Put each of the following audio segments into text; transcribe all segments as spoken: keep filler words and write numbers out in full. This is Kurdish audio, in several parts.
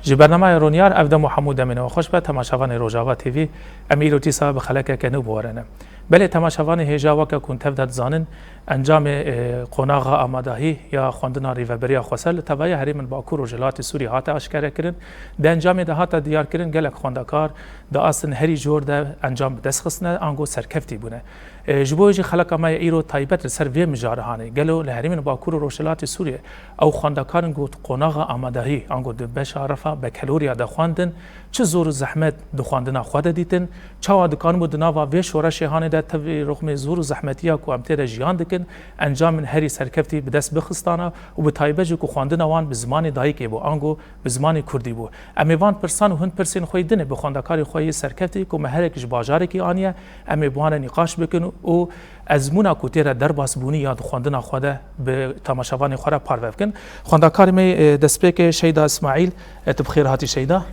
Ji bernameya Ronyar, ev dem û hemû demên we xweş be, temaşevanê Rojava T V. Em îro dîsa bi xelekeke nû bi we re ne. Belê temaşevanê hêja, weke ku hûn tev de dizanin, encamê, e, qonaxa amadahî ya xwendina Rêveberiya Xweser li tevahiya herêmên Bakur û Rojhilatê Sûriyê hate aşkerekirin. Di encamê de hate diyarkirin, gelek xwendekar diastin herî jor de encam bi dest xistine, ango serkeftî bûne. E, ji bo wê jî xeleka me ya îro taybet li ser vê mijara hanê. Gelo li herêmên Bakur û Rojhilatê Sûriyê ew xwendekarên ku qonaxa amadahî, ango di beşa refa bekeloriya de xwendin, çi zor û zehmet di xwendina xwe de dîtin, çawa dikanibû di nava vê şoreşê hanê de tevî rixmê zor û zehmetiya ku em tê de jiyan dikin, encamên herî serkeftî bi dest bixistana û bi taybet jî ku xwendina wan bi zimanê dayikê bû, ango bi zimanê kurdî bû. Em ê van pirsan û hin pirsên xwe yê din ê bi xwendekarê xwe yê serkeftî ku me herek ji bajarekî aniye, em ê bi wan re nîqaş bikin û ezmûna ku tê re derbas bûnî ya di xwendina xwe de bi temaşevanê xwe re parve bikin. Xwendekarê me, e, destpêkê Şeyda Îsmaîl, e, tu bi xêr hatî Şeyda.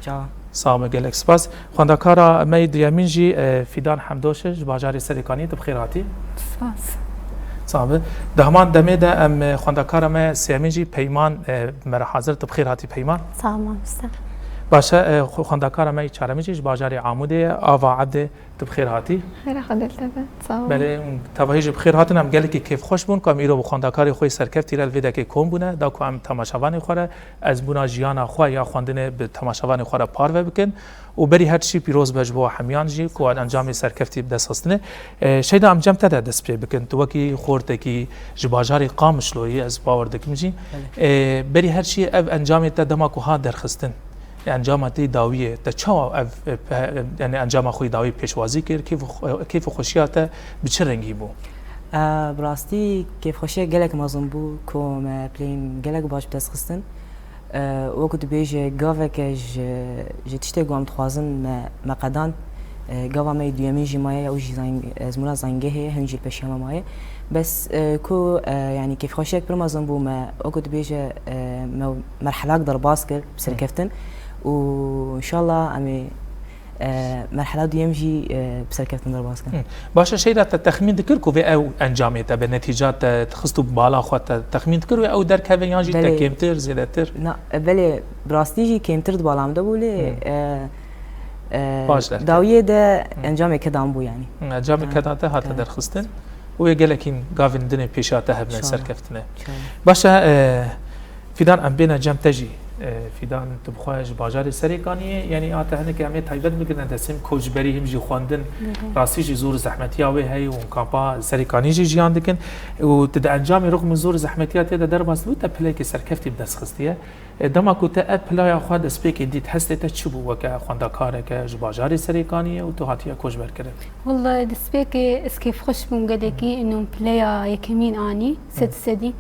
Çawa? Sax be, gelek spas. Xwendekara me yê duyemîn jî, e, Fîdan Hemdoş e, ji bajarê Serêkaniyê, tu bi xêr hatî. Spas. Sax be. Di heman demê de em, e, xwendekara me sêyemîn jî Peyman, e, me re hazir, tu bi xêr hatî Peyman. Sağ ol mamoste. Baş e, e, xwe-, xwendekara me yê çaremîn jî ji bajarê Amûdê ye, Ava Ebdê, tu bi xêr hatî. Xêra xwe dil te be. Sağ ol. Belê, tevahî jî bi xêr hatin. Em gelekî kêfxweş bûn ku em îro bi xwendekarê xwe yê serkeftî re li vê dekê kom bûne, da ku em temaşevanê xwe re ezmûna jiyana xwe ya xwendinê bi temaşevanê xwe re parve bikin. Û berî her tişî pîroz be ji bo hemiyan jî ku wan encamê serkeftî bi dest xistine. E, Şeyda, em cem te de dest pê bikin. Tu wekî xortekî ji bajarê Qamişlo yî, ez bawer dikim jî. Belê. E, berî her tişî ev encamê te dema ku hat derxistin, encama te yê dawiyê, te çawa ev, e, pe-, yani encama xwe yê dawî pêşwazî kir? Kêf û xwe-, kêf û xweşiya te bi çi rengî bû? E, bi rastî kêfxweşiyek gelek mezin bû ku me plên gelek baş bi dest xistin. E, wekî tu bêje gaveke ji, ji tiştê ku em dixwazin me, me qedand, e, gava me yê duyemîn jî maye, ew jî zang-, ezmûna zangehê ye, hûn jî li pêşiya me maye. Bes, e, ku, e, yanî kêfxweşiyek pir mezin bû me, wekî tu bêje, e, me merhelak derbas kir bi serkeftin û înşallah em ê, e, merhela duyem jî, e, bi serkeftin derbas kirin. Hı. Baş e, Şeyda, te texmîn dikir ku vê ew encamê te be, netîca te dixist û bala xwe te texmîn dikir wê ew derkeve yan jî te Belê. kêmtir, zêdetir? Na, e, belê, bi rastî jî kêmtir di bala min de bû lê, Hı. e, e, Baş derket. dawiyê de Hı. encamê kedan bû yanî. Hı, encamê Ha, kedan te hate evet. derxistin û wê gelekîn gavên dinê pêşiya te hebine İnşallah. serkeftine. İnşallah. Baş e, e, Fîdan, em bêne cem te jî. E, Fîdan, tu bi xwe ji bajarê Serêkaniyê, yanî a te hinekê em ê taybet bigirine destê min, koçberî him jî xwendin, Hı hı. rastî jî zor û zehmetiya wê heye û hûn kampa Serêkaniyê jî jiyan dikin. Û tu di encamê rixmî zor û zehmetiya tê de derbas dibû, te pilekê serkeftî bi dest xistiye. E, dema ku te ev pilaya xwe destpêkê dît, hestê te çi bû weke xwendekareke ji bajarê Serêkaniyê û tu hatiye koçberkirin? Wallahî destpêkê ez kêfxweş bûm gelekî, ino pileya yekemîn anî, sed sedî.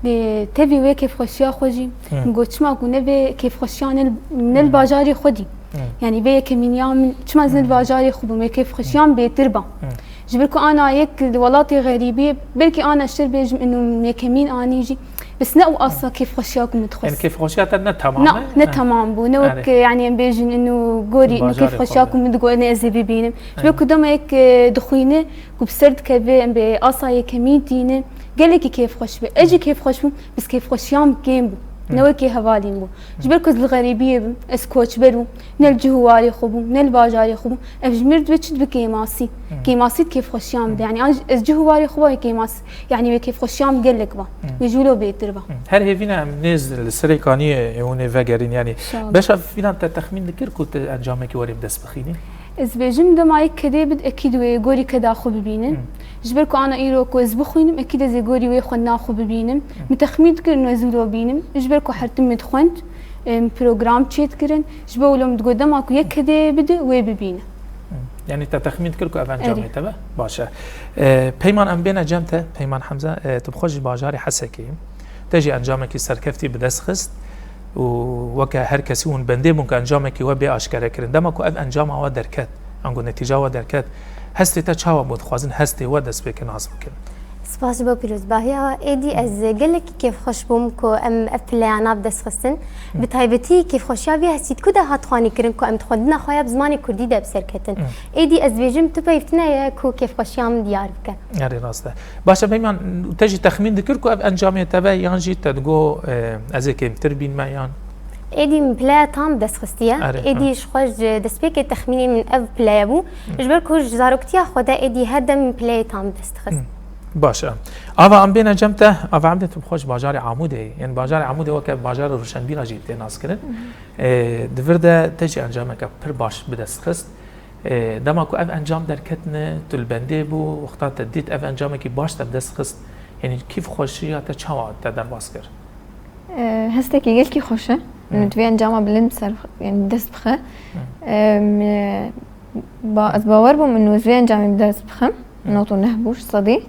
Lê tevî wê kêfxweşiya xwe jî, Hmm. min got, çima ku ne vê kêfxweşiya ne li, ne li Hmm. bajarê xwe dî. Hmm. Yanî vê yekemîniya min, çima ez ne li Hmm. bajarê xwe bûm, wê kêfxweşiya min bêtir ba. Hmm. Ji ber ku ana yek li welatê xerîbî, belkî ana şer bêjim, ino min yekemîn anî jî, bes ne ew asa kêfxweşiya ku min dixwest. Yani kêfxweşiya te ne tamam Na, e? ne Ha. tamam bû. Ne wek, Yani. yani em bêjin, ino gorî, ino Bajarê kêfxweşiya xwe. ku min digot, ne ez ê bibînim. Ji ber Yani. ku dema yek, e, dixwîne, ku bi ser dikeve, em bê asa yekemîn tîne, gelekî kêfxweş be. Ez jî kêfxweş bûm, bes kêfxweşiya min kêm bû. Ne Hı. wekî hevalî min bû. Ji ber ku ez li xerîbiyê bûm, ez koçber bûm, ne li cih û warê xwe bûm, ne li bajarê xwe bûm. Ev ji mir dibe çi dibe kêmasî. Hı. Kêmasî di kêfxweşiya min de. Hı. Yani an ez cih û warê xwe wê kêmasî. Yani wê kêfxweşiya min gelek ba. Hı. Wê ji wilo bêtir ba. Hı. Her hêvî ne em nêz li Serêkaniyê ê hûn ê vegerîn. Yani İnşallah. beşa Fîdan, te texmîn dikir ku tu encamekî werê bi dest bixînî? Ez bêjim dema yek kedê bid ekîd wê gorî keda xwe bibînim. Hı. Ji ber ku ana îro ku ez bixwînim, ekîd ez ê gorî wê xwendina xwe bibînim. Hı. Min texmîn dikir ino ez wilo bînim. Ji ber ku her tim min dixwend, em, program çêdikirin. Ji bo wilo min digot dema ku yek kedê bide wê bibîne. Hı. Yani te texmîn dikir ku ev encamê Erê. te be? Baş e. E, Peyman, em bêne cem te. Peyman Hemze, e, tu bi xwe ji bajarê Hesekê yî. Te jî encamekî serkeftî bi dest xist û weke her kesî hûn bendê bûn ku encamekî we bê aşkerekirin. Dema ku ev encama we derket, ango netîca we derket, hestê te çawa bû? Dixwazin hestê we destpêkê nas bikin. Spas ji bo pîrozbahiya we. Êdî ez gelekî kêfxweş bûm ku em ev pileyana bi dest xistin. Hı. Bi taybetî kêfxweşiya vê hestî ku de hat xwanîkirin ku em di xwendina xwe ya bi zimanê kurdî de bi ser ketin. Hı. Êdî ez dibêjim tu peyv tune ye ku kêfxweşiya min diyar bike. Erê rast e. Baş e Peyman, te jî texmîn dikir ku ev encamê te be yan jî te digot, e, ez ê kêmtir bînme yan? Êdî min pileya tam dest xistiye. Erê, Êdî ha. Ji xwe ji destpêkê texmînê min ev pileye bû. Hı. Ji ber ku ji zaroktiya xwe de êdî her dem min pileyê tam dest dixist. Hı. Baş e. Ava em bêne cem te, ava em dê tu bi xwe ji bajarê Amûdê yî. Yanî bajarê Amûdê weke bajarê rûşenbîra jî tê naskirin. Hı hı. Ê, di vir de te jî encameke pir baş bi dest xist. Ê, dema ku ev encam derketine, tu li bendê bû, wexta te dît ev encamekî baş te bi dest xist, yanî kîf xweşiya te çawa te derbas kir? Ê, hestekî gelkî xweş e. Hı. Min divê encama bilind bi ser, yanî bi dest bixe. Hı. Ê, min, ba-, ez bawer bûm min wê vê encamê bi dest bixim. Hı. Newt û neh bû ji sedî.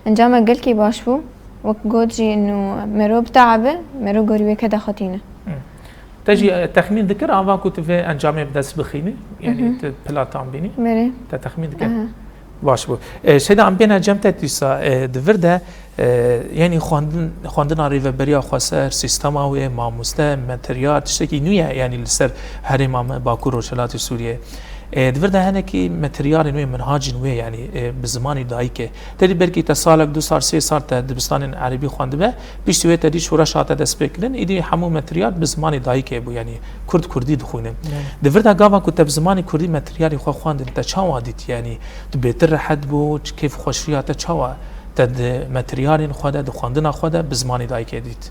Encama gelkî baş bû. Wek got jî, inu mero bitaebe, mero gorî wê kede xwe tîne. Hı. Te jî, e, texmîn dikir, ava ku tu vê encamê bi dest bixînî? Yanî Hı hı. tu pila tam bînî? Berê. Te texmîn dikir? Aha. Baş bû. E, Şeyda, em bêne cem te dîsa, e, di vir de, e, yanî xwendin-, xwendina rêveberiya xweser, sîstema wê, mamoste, materyal, tiştekî nû ye, yanî li ser herêma me, Bakur Rojhilatê Sûriyê. E, di vir de hinekî materyalên wê, minhacên wê, yanî, e, bi zimanê dayikê. Te dî belkî te salek, du sal, sê sal te dibistanên erebî xwendibe, piştî wê te dî şoreş hate destpêkirin, îdî hemû materyal bi zimanê dayikê bû, yanî kurd kurdî dixwînin. Evet. Di vir de gava ku te bi zimanê kurdî materyalê xwe xwendin, te çawa dît? Yanî tu bêtir rehet bû, çi kêf xweşiya te çawa te di materyalên xwe de, di xwendina xwe de bi zimanê dayikê dît?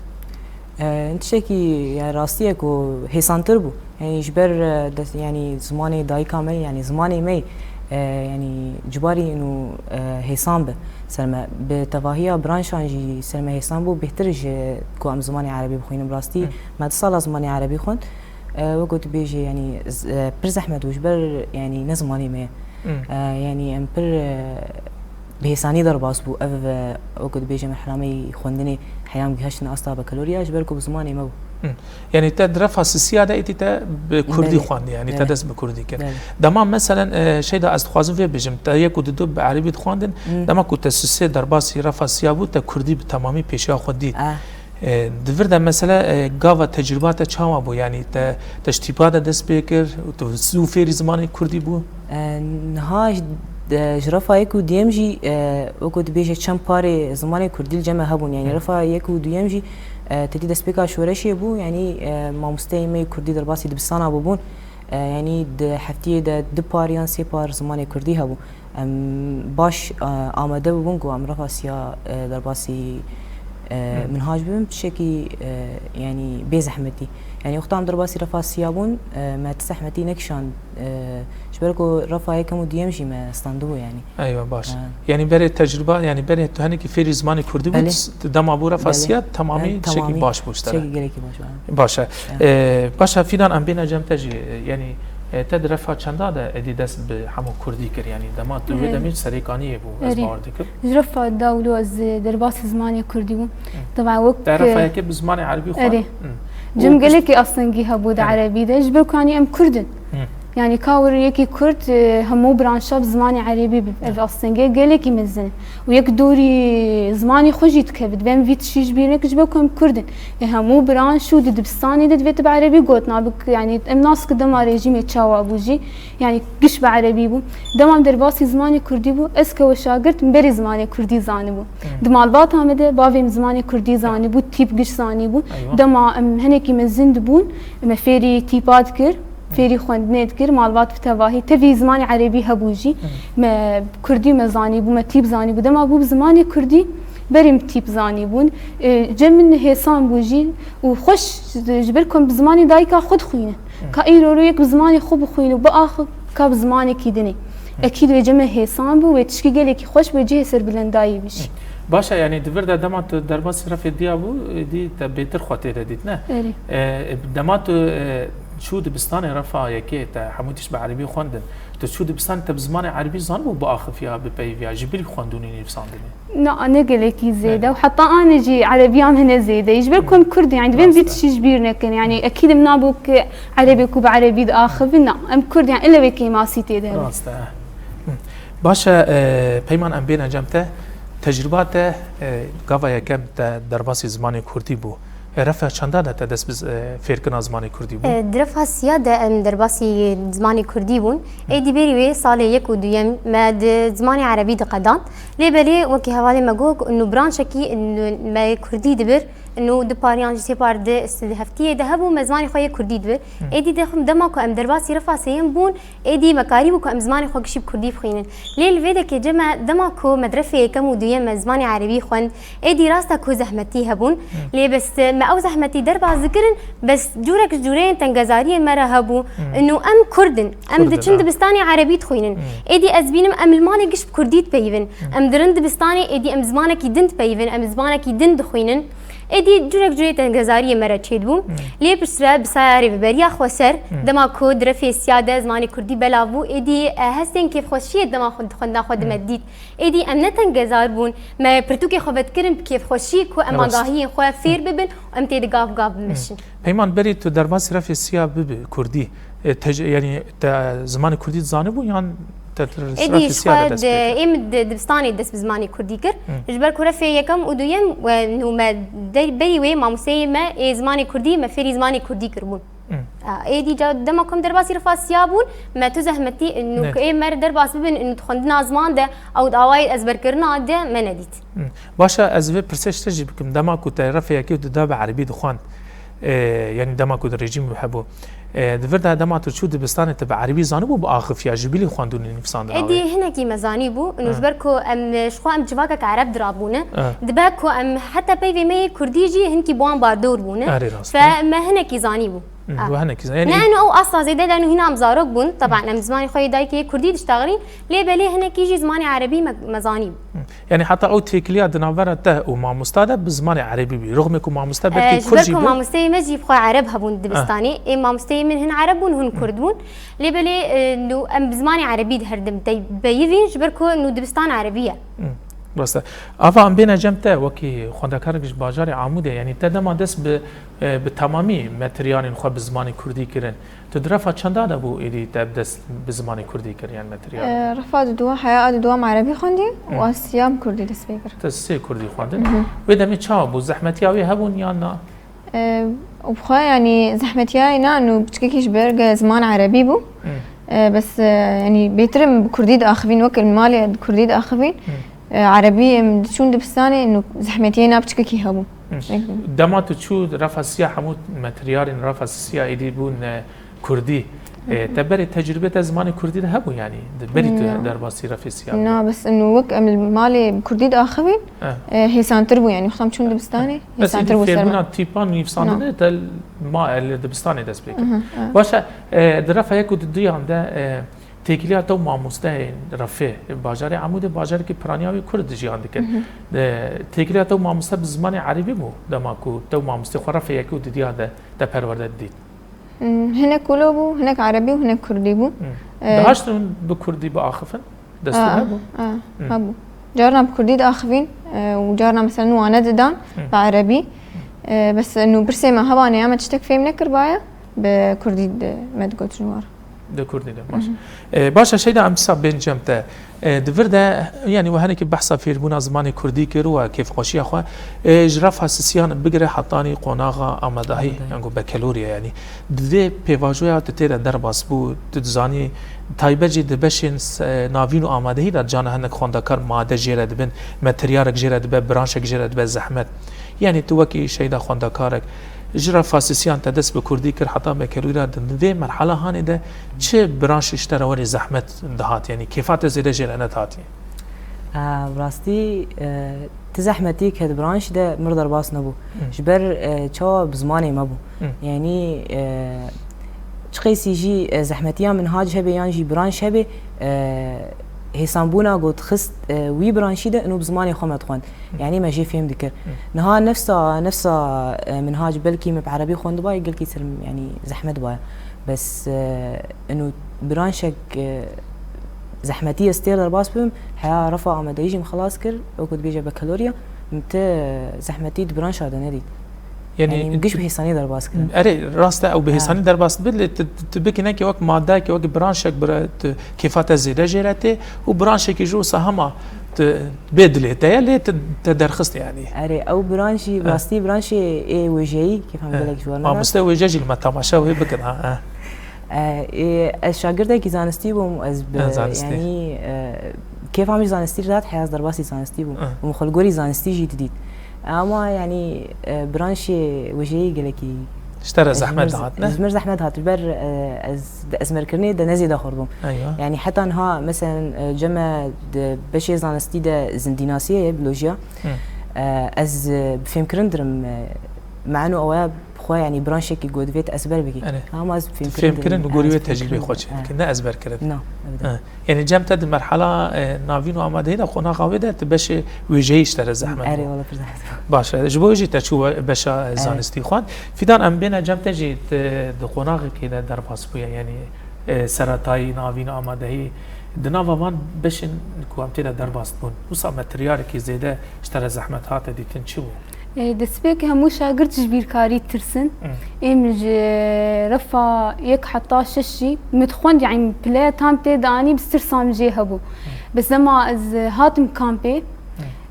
E, tiştekî, yani, rastî ye ku hêsantir bû. Yani, ji ber, e, des-, yani, zimanê dayika me, yani, zimanê me, e, yani, cibarî û, e, hêsan bi ser me. Bi tevahiya branşan jî ser me hêsan bû, bêhtir ji ku em zimanê erebî bixwînin. Bi rastî, Hı. me du sala zimanê erebî xwend. E, wek ku tu bêjî, yani, z-, e, pir zehmet bû, ji ber, yani, ne zimanê me ye. Hı. E, yani, em pir, e, bi hêsanî derbas bû. Ev, e, wek ku dibêje merhela me yî xwendinê heyam gihiştin asta bakaloriya ji ber ku bi zimanê me bû. Hı. Yanî te di refa sisiya de êdî te bi kurdî Belê. xwendî, yanî te Belê. dest bi kurdî kir. Belê. Dema meselen, e, Şeyda, ez dixwazim vê bijim, te yek û du du bi erebî dixwendin, Hı. dema ku te sisê derbasî refa siya bû, te kurdî bi temamî pêşiya xwe dît. Ah. E, di vir de mesele, e, gava tecrûba te çawa bû? Yanî te, te ji tîpa de dest pê kir û tu zû fêrî zimanê kurdî bû? E, niha ji, de, ji refa yek û duyem jî, e, wek ku dibêje çend parê zimanê kurdî li cem me hebûn. Yanî Hı. refa yek û duyem jî, e, tedî destpêka şoreşê bû. Yanî, e, mamosteyê me yê kurdî derbasî dibistana bûbûn. E, yanî di heftiyê de du par yan sê par zimanê kurdî hebû. Em baş, e, amade bibûn ku em refa siya, e, derbasî, e, Hı. minhac bibin, tiştekî, e, yanî bê zehmetî. Yanî wexta em derbasî refa siya bûn, e, me ti zehmetî nekişand, e, ji ber ku refa yekem û duyem jî me standibû yanî. Eywa, baş. E. Yanî berê tecrûba, yanî berê tu hinekî fêrî zimanê kurdî bû, Belê. tu dema bû refa Belê. siya, temamî E, tiştekî temamî baş bû ji te re. tiştekî gelekî baş bû. Baş e. Erê. E, baş e, Fîdan, em bêne cem te jî, e, yanî, e, te di refa çenda de êdî dest bi hemû kurdî kir, yanî dema tu wê Erê. demê serêkaniyê bû, ez Erê. bawer dikim. Ji refa da wilo ez, e, derbasî zimanê kurdî bûm. Hı. Dema wek, Te refa e, yekê bi zimanê erebî xwend? Erê. Hı. Cem Û gelekî astengî hebû di Erê. erebî de, ji ber ku, yanî, em kurd in. Hı. Yanî ka werin yekî kurd, e, hemû branşa bi zimanê erebî bibin. Ev astengê gelekî mezin e. Û yek dorî zimanê xwe jî dikeve. Divê em vî tiştî ji bîr nekin, ji ber ku em kurd in. Ê hemû branş û di dibistanê de divê tu bi erebî gotina bik-, yanî em nas ki dema rejîmê çawa bû jî, yanî giş bi erebî bû. Dema em derbasî zimanê kurdî bû, ez ke we şagirt, min berê zimanê kurdî zanibû. Hmm. Di malbata me de bavê min zimanê kurdî zanibû, tîp giş zanîbû. Eywa. Dema em hinekî mezin dibûn, me fêrî tîpa dikir, fêrî xwendinê dikir, malbat bi tevahî, tevî zimanê erebî hebû jî. Hmm. Me kurdî me zanîbû, me tîp zanîbû. Dema bû bi zimanê kurdî, berê min tîp zanîbûn. E, cem min hêsan bû jî û xweş ji ber ku em bi zimanê dayika xwe dixwîne. Hı. Ka îro ro yek bi zimanê xwe bixwîne û biaxif ka bi zimanekî dinê. Hı. Ekîd wê cem me hêsan bû, wê tişkî gelekî xweş bû, cihê serbilendayî bû jî. Hı. Baş e, yanî di vir de dema tu derbasî refê diya bû, dî te bêtir xwe tê de dît, ne? Erê. E, dema tu, e, çû dibistanê refa yekê te hemû tişt bi erebî xwendin. Tu çû dibistanê te bi zimanê erebî zanibû biaxifiya, bipeyiviya, ji bilî xwendûnê nivîsandinê? Na, ne gelekî zêde. Belê. Û heta anê jî erebiyam hene zêde. Ji ber ku em Kurd in, yani, divê em vî Rast e. tiştî ji bîr nekin. Yani, Hı. ekîd em nabû ki erebê ku bi erebî diaxivin, na. Em Kurd in, yani, ille wê kêmasî tê de hebe. Rast e. Hı. Baş e, e, Peyman, em bêne cem te. Tecrûba te, e, gava yekem te derbasî zimanê kurdî bû. E, refa çenda de te dest bi z-, e, fêrkirina zimanê kurdî bû? E, di refa siya de em derbasî zimanê kurdî bûn. Hı. Êdî berî wê salê yek û duyem me di zimanê erebî diqedan. Lê belê wekî hevalê me got, nû branşekî nû me kurdî dibir, Nû du par yan jî sê par di, di heftiyê de hebû, me zimanê xwe yê kurdî dibir. Êdî de xwe dema ku em derbasî refa sêyem bûn, êdî me karîbû ku em zimanê xwe gişî bi kurdî bixwînin. Lê li vê dekê cem e, dema ku me di refê yekem û duyem me zimanê erebî xwend, êdî rast e ku zehmetî hebûn. Lê bes, e, me ew zehmetî derbas dikirin, bes curek ji cureyên tengezariyên me re hebû. Nû em kurd in. Em Kurd in, diçin ha. dibistanê erebî dixwînin. Êdî ez bînim em li malê giş bi kurdî dipeyivin. Em dirin dibistanê, êdî em zimanekî din dipeyivin, em zimanekî din dixwînin. Êdî curek curê tengezariyê me re çêdibû. Lê piştre bi saya rêveberiya xweser, dema ku di refê siya de zimanê kurdî belav bû, êdî, e, hestên kêfxweşiyê dema xwe, xwendina xwe di me dît. Êdî em ne tengezar bûn, me pirtûkê xwe vedikirin bi kêfxweşî ku em Rast. agahiyên xwe fêr bibin û em tê de gav gav bimeşin. Peyman, berî tu derbasî refê siya bibi kurdî, e, te, yanî te zimanê kurdî dizanibû yan te, te Êdî refê ji siya xwe de dest di, pê kir? êm di dibistanê dest bi zimanê kurdî kir. Ji ber ku refê yekem û duyem we nû me de, berî wê mamosteyê me ê zimanê kurdî me fêrî zimanê kurdî kiribûn. A, êdî ca dema ku em derbasî refa siya bûn, me tu zehmetî, nû Ne. ku ê me re derbas bibin, nû di xwendina ziman de ew di awayê ezberkirina de me nedît. Baş e, ez vê pirsê ji te jî bikim. Dema ku te refê yekê û duda bi erebî dixwend, e, yanî dema ku di rejîm hebû, e, di vir de dema tu çû dibistanê te bi erebî zanibû, bi axifiya ji bilî xwendûnê nivîsandina Êdî wê? hinekî me zanîbû, nû Ha. ji ber ku em, ji xwe em civakek ereb dirabûne. Ha. Dibe ku em heta peyvê me yê kurdî jî hinkî bi wan bardor bûne. Erê rast Fe e. me hinekî zanîbû. Hı, Ah. we hinekî zan-, yanî Ne, eno ew asla zêde de, eno hîna em zarok bûn. Teban em zimanê xwe yê dayikê yê kurdî diştaxirîn. Lê belê hinekî jî zimanê erebî me, me zanî. Hı. Yanî heta ew têkiliya di navbera te û mamosta de bi zimanê erebî bî. Rixmê ku mamoste belkî E, ji kurd ber jî ku bû. mamosteyê me jî bi xwe ereb hebûn dibistanê. Ah. Ê mamosteyê min hin ereb bûn, hin Hı. kurd bûn. Lê belê, e, nû em bi zimanê erebî di her dem de beyivîn, ji ber ku nû dibistan erebî ye. Hı. Rast e. Ava em bêne cem te wekî xwendekarek ji bajarê Amûdê, yanî te dema dest bi, e, bi temamî materyalên xwe bi zimanê kurdî kirin. Tu di refa çenda de bû êdî te bi dest bi zimanê kurdî kir, yan materyal? E, refa di duwa heya a di duwa me erebî xwendî û Hı. a siya bi kurdî dest pê kir. Te sê kurdî xwendin. Mhm. Wê demê çawa bû? Zehmetiya wê hebûn yan na? E, û bi xwe, yanî, zehmetiyayê na, nû piçkekî ji ber ge ziman erebî bû. Hı. E, bes, e, yanî, bêtir em bi kurdî diaxivîn, wek li malê bi kurdî diaxivîn. Hı. E, erebî em diçûn dibistanê, nû zehmetiyê na piçkekî hebû. Hı. Peki. Dema tu çû refa siya hemû materyalên refa siya êdî bûn, e, kurdî. E, Hı hı. te berê tecrûbê te zimanê kurdî de hebû, yanî, di berî tu Na. derbasî refê siya bû? Na, bes eno wek em li malê bi kurdî diaxivîn, Eh. e, hêsantir bû, yanî, wexta em çûn dibistanê, Bes hêsantir êdî bû ser me. fêrbûna tîpan û nivîsandinê Na. te ma, e, li dibistanê dest pê kir. Hı hı, hı. Baş e, e, di refa yek û di duyan de, e, têkiliya te û mamosteyên refê, e, bajarê Amûdê bajarekî piraniya wê kurd jiyan dikin. Hı hı. E, têkiliya te û mamoste bi zimanê erebî bû, dema ku te û mamostê xwe refê yekê û didiya de te perwerde didît? Hmm, hinek wilo bû, hinek erebî û hinek kurdî bû. Hmm. E, Dihaştin bi kurdî biaxifin? Destûr A, hebû? a, Hmm. hebû. Carna bi kurdî diaxivîn, e, û carna mesela nû wane didan Hmm. bi erebî. E, bes nû pirsê me hewa ne ya me tiştek fêm nekiribaya, bi kurdî di, me digot ji wan re. Di kurdî de, baş. Mhm. E, baş e, Şeyda, em dîsa bên cem te. E, di vir de, yanî we hinekî behsa fêrbûna zimanê kurdî kir û kêfxweşiya xwe, e, ji refa sisiyan bigire hetanî qonaxa amadahî, Amadahî. yanî ku bekeloriya, yanî. Di vê pêvajoya tu tê de derbas bû, tu dizanî, taybet jî di beşên s-, e, navîn û amadehî de cana hinek xwendekar made jê re dibin, materyalek jê re dibe, branşek jê re dibe zehmet. Yanî tu wekî Şeyda xwendekarek, ji refa sisiyan te dest bi kurdî kir, heta bekelorî re di vê merhala hanê de çi branşê ji te re werê zehmet dihat, yanî kêfa te zêde jê re nedihatî? A, bi rastî, e, ti zehmetî ke di branş de mir derbas nebû. Hı. Ji ber, e, çawa bi zimanê me bû. Hı. Yanî, e, çi qeysî jî, e, zehmetiya minhac hebe yan jî branş hebe, e, hêsanbûna got xist, e, wî branşî de ino bi zimanê xwe me dixwend. Hı. Yanî me jê fêm dikir. Hı. Niha nefsa, nefsa, e, minhac belkî me bi erebî xwendibaye, gelkî ser, yanî zehmet baye. Bes, e, ino branşek, e, zehmetî ez têr derbas bibim, heya refa amadeyî jî min xelas kir, wekû dibêje bekaloriya, min ti zehmetî di branşa de nedît. Yanî Yanî min giş bi hêsanî derbas kirin. Erê, rast e, ew bi Ha. hêsanî derbas dibit, lê tu, tu, tu bikî nekî wek madeyekê, wek branşek bira, tu kêfa te zêde jê re tê û branşekî ji wisa hema tu bê dilê te ye, lê tu te derxist yanî. Erê, ew branşî, Ha. rastî branşê ê wêjeyî, kêfa min Ha. gelek ji wan re Mamoste wêje jî li me temaşe wê bikin, ha, ha. E, ê, ez şagirdekî zanistî bûm, ez bi, Ha, zanistî. yanî, e, kêfa min ji zanistî re dihat, heya ez derbasî zanistî bûm. Ha. Û min xwe li gorî zanistî jî didît. Ama, yanî, e, branşê wêjeyî gelekî Ji te re ji zehmet min, dihat, ne? Ji min zehmet hat. Ji ber, e, ez di ezmerkirinê de ne zêde xurt bûm. Eywa. Yanî heta niha, meselen, e, cem me di beşê zanistî de zindînasiyê ye, biyolojiya. Hı. E, ez, e, bi fêmkirin dirim, e, me'no ew e, bi xwe, yanî, branşekî ku divê tu ezber bikî. Erê. Ama ez bi Tu fêmkirin fêmkirin dirim, bi gorî ez wê bi fêmkirin tecrîbê dirim. Xwe çêdikî, Evet. ne ezberkirin. No, evet. Ha. Yanî cem te di merhala, e, navîn û amadehî de qonaxa wê de tu beşê wêjeyî ji te re zehmet Erê, bû. Wala pir zehmet bû. Baş e. Ji bo wê jî te çû we-, beşa, e, Evet. zanistî xwend. Fidan, em bêne cem te jî, tu di qonaxekê de derbas bûye, yanî, e, seretayî, navîn, amadehî. Di nava van beşên ku em tê de derbas bûn, wisa materialekî zêde ji te re zehmet hate dîtin çi bû? E, destpêk hemû şagirt ji bîrkarî tirsin. Hı. Êm ji refa yek heta şeş jî min dixwend, yanî pile tam tê de anî, bi tirsa min jê hebû. Hı. Bes dema ez hatim kampê, Hı.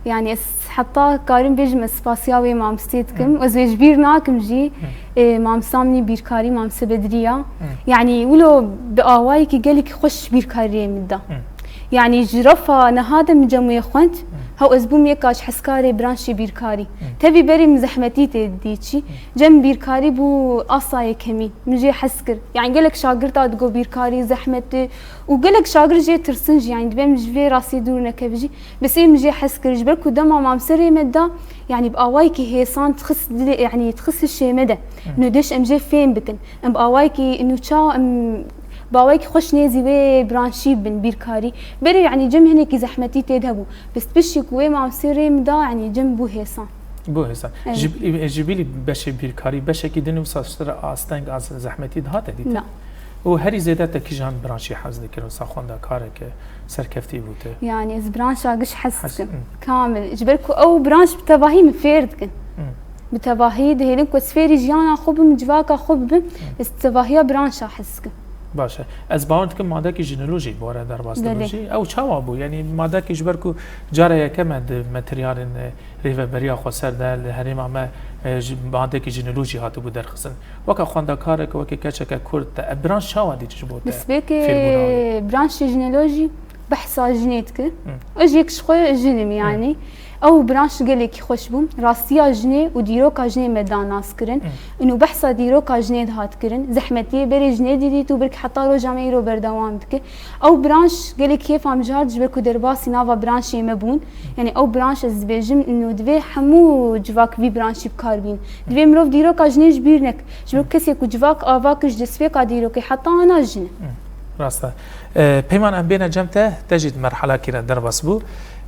yanî ez heta karim bêjim ez spasiya wê mamostê dikim. Hı. Ez wê ji bîr nakim jî. Hı. E, mamosta min ê bîrkarî, Mamoste Bedriya. Hı. Yanî wilo bi awayekî gelekî xweş bîrkariyê min da. Hı. Yanî ji refa niha de min cem wê xwend, Hı. hew ez bûm yeka ji hezkarê branşê bîrkarî. Hı. Tevî berê min zehmetî tê dî çî. Hı. Cem bîrkarî bû asa yekemîn. Min jê hez kir. Yanî gelek şagirta digo bîrkarî zehmet e û gelek şagirt jê tirsin jî. Yanî dibê min ji vê rastiyê dûr nekeve jî. Bes ê min jê hez kir. Ji ber ku dema mamosê rê me da, yanî bi awayekî hêsan dixist dilê, yanî dixist hişê me de. Hı. Ino dêş em jê fêm bikin. Em bi awayekî, ino çawa em bi awayekî xweş nêzî wê branşî bin, bîrkarî. Berê, yanî cem hinekî zehmetî tê de hebû. Bes piştî ku wê mamosê rê min da, yanî cem bû hêsan. Bû hêsan. Evet. Ji, ji bilî beşê bîrkarî, beşekî din wisa ji te re asteng, az-, zehmetî dihate dîtin? Na. Û herî zêde te kîjan branşî hez dikir, wisa xwendekareke serkeftî bû te? Yanî ez branşa giş hez Hez, dikim. Hı. Kamil. Ji ber ku ew branş bi tevahî min fêr dikin. Hı. Bi tevahî dihêlin ku ez fêrî jiyana xwe bim, civaka xwe bibim, Hı. ez tevahiya branşa hez dikim. Baş e. Ez bawer dikim madekî jinolojî bi we re derbas Belê. dibe jî. Ew çawa bû? Yanî madekî ji ber ku cara yekem e di materyalên, e, rêveberiya xweser de li herêma me, e, ji madekî jinolojî hatibû derxistin. Weke xwendekarek, weke keçeke kurd te, ev branş çawa dît ji bo te Destpêkê fêrbûna wê? branşê jinolojî behsa jinê dikir. Hı. Ez yek ji xwe jin im Hı. yanî. Ew branş gelekî xweş bû. Rastiya jinê û dîroka jinê me da nas kirin. Hı. Û behsa dîroka jinê dihat kirin. Zehmetiyê berê jinê didît û belkî heta roja me îro berdewam dike. Ew branş gelek kêfa min jî hat ji ber ku derbasî nava branşê me bûn. Yanî ew branş ez dibêjim, ino divê hemû civak vî branşî bi kar bîn. Divê mirov dîroka jinê ji bîr neke. Ji ber kesê ku civak ava kir ji destpêka dîrokê heta ana jin e. Rast e. E, Peyman, em bêne cem te, te jî di merhelakî re derbas bû.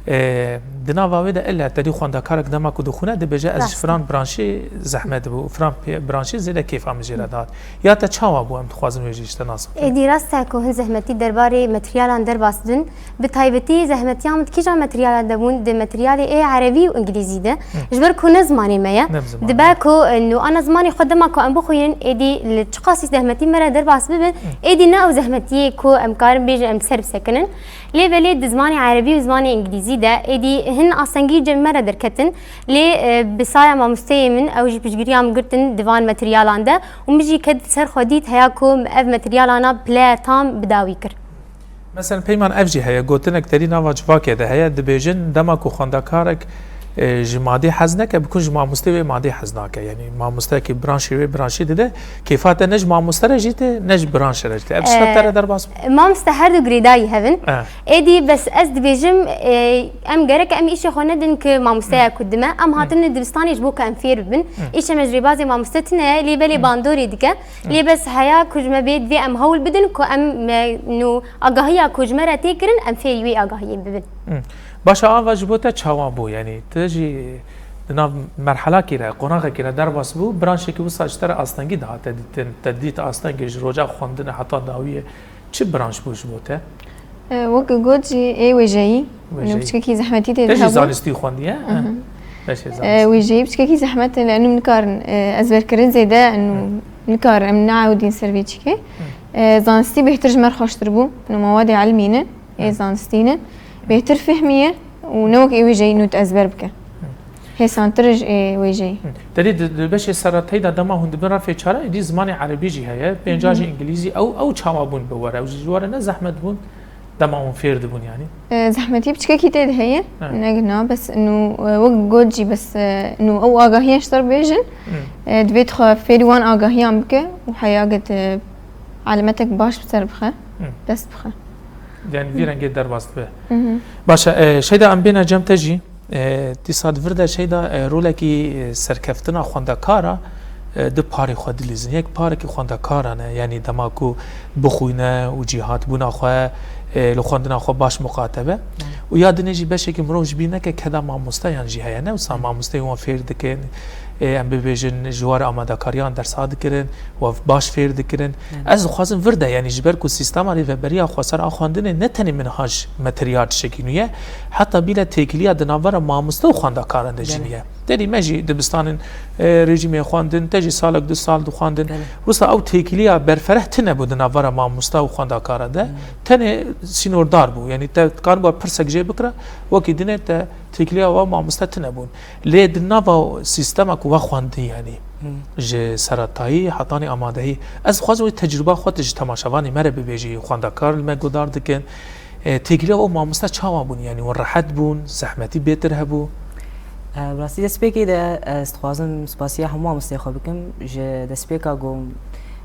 E, di nava wê de ille te dî xwendekarek dema ku dixwîne dibêje, ez ji Rast e. filan branşî zehmet dibû, filan pê-, branşî zêde kêfa min jê re dihat. Ya te çawa bû, em dixwazin wê jî ji te nas bikin. Êdî rast e ku hin zehmetî derbarê materyalan derbas dibin. Bi taybetî zehmetiya min di kîjan materyala de bûn, di materyalê ê erebî û îngilîzî de. Hı. Ji ber ku ne zimanê me ye. Ne bi zimanê Dibe me. ku, e, nû ana zimanê xwe dema ku em bixwînin, êdî li çiqasî zehmetî me re derbas bibin, Hı. êdî ne ew zehmetiyê ku em karin bêjin em ser bisekinin. Lê belê di zimanê erebî û zimanê îngilîzî de êdî hin astengî cem me re derketin. Lê, e, bi saya mamosteyê min, ew jî piştgiriya min girtin di van materyalan de û min jî ket ser xwe dît heya ku ev materyalana pile tam bi dawî kir. Mesela Peyman, ev jî heye, gotinek te dî nava civakê de heye, dibêjin dema ku xwendekarek, e, ji madê hez neke, bikun ji mamostê wê madê hez nake. Yanî mamosteyekî branşê wê branşî dide, kêfa te ne ji mamoste re jî tê, ne ji branşê re jî tê. Ev tişta te re E, derbas bû? Mamoste her du girêdayî hev in. E. Êdî bes ez dibêjim, e, em gerek em îşê xwe nedin ki mamosteya Hı. ku dime, em Hı. hatine dibistanê ji bo ku em fêr bibin. Hı. Îşê me ji rêbazê mamoste tune ye, lê belê Hı. bandorê dike. Hı. Lê bes heya ku ji me bê divê em hewl bidin ku em, me, nû agahiya ku ji me re tê kirin, em fêrî wê agahiyê bibin. Hı. Baş e, ava ji bo te çawa bû? Yanî tu jî di nav merhelakî re, qonaxekî re derbas bû, branşekî wisa ji te re astengî dihate dîtin, te dît astengê ji roja xwendinê heta dawiyê. Çi branş bû ji bo te? E, wek got jî ê wêjeyî. Wêjeyî. Û piçkekî zehmetî tê Te de jî hebû. zanistî xwendiye? Hı hı. Beşê E, zanistî. wêjeyî piçkekî zehmet e, lê em nikarin, e, ezberkirin zêde, em Hı. nikarin, em neewdîn ser vê çîkê. Hı. E, zanistî bêhtir ji me re xweştir bû. Û mewadê ilmî ne, ê Hı. zanistî ne. Bêhtir fehmiye û ne wek ê wêjeyî nût ezber bike. Hı. Hêsantir ji ê wêjeyî. Hı. Te dî di, di beşê seretayî de dema hûn dibin refê çar, êdî zimanê erebî jî heye, pênca jî Hı. îngilîzî, ew, ew çawa bûn bi we re? Ew jî ji we re ne zehmet bûn? Dema hûn fêr dibûn yanî? E, zehmetî piçkekî tê de heye. Evet. Ne gina, bes nû, e, wek got jî, bes, e, nû ew agahiyan ji te re bêjin. E, divê tu xwe fêrî wan agahiyan bike û heya get, e, elemetek baş bi ser bixe. Dest bixe. Yani vî rengê derbas dibe. Başe, e, Şeyda, em bêne cem te jî. E, dîsa di vir de Şeyda, e, rolekî, e, serkeftina xwendekara, e, di parê xwe dilîzin. Yek parekî xwendekaran e, yanî dema ku bixwîne û cîhatbûna xwe, e, li xwendina xwe baş muqate be. Û ya dinê jî beşekî mirov ji bîr neke keda mamosteyan jî heye. Ne wisa mamosteyên wan fêr dikin, e, em bibêjin ji war amadekariyan dersa dikirin, û ev baş fêr dikirin. Ez dixwazim vir de, yanî ji ber ku sîstema rêveberiya xweser a xwendinê ne tenê min ha ji me tiriya tiştekî nû ye, heta bîle têkiliya di navbera mamoste û xwendekaran de jî nî ye. Te dî me jî dibistanên, e, rejîmê xwendin, te jî salek du sal dixwendin. Wisa ew têkiliya berfereh tine bû di navbera mamoste û xwendekara de. Tenê sînordar bû. Yanî te dikaribû pirsek jê bikira, wekî dinê te têkiliya we mamoste tine bûn. Lê di nava sîstema ku we xwendî, yanî ji seretayî hetanî amadehî, ez dixwazim wê tecrûba xwe tu ji temaşevanê me re bibêjî, xwendekar li me guhdar dikin. E, têkiliya û mamoste çawa bûn? Yanî hûn rehet bûn, zehmetî bêtir hebû? E, bi rastî destpêkê de ez dixwazim spasiya hemû mamosteyê xwe bikim ji destpêka ku,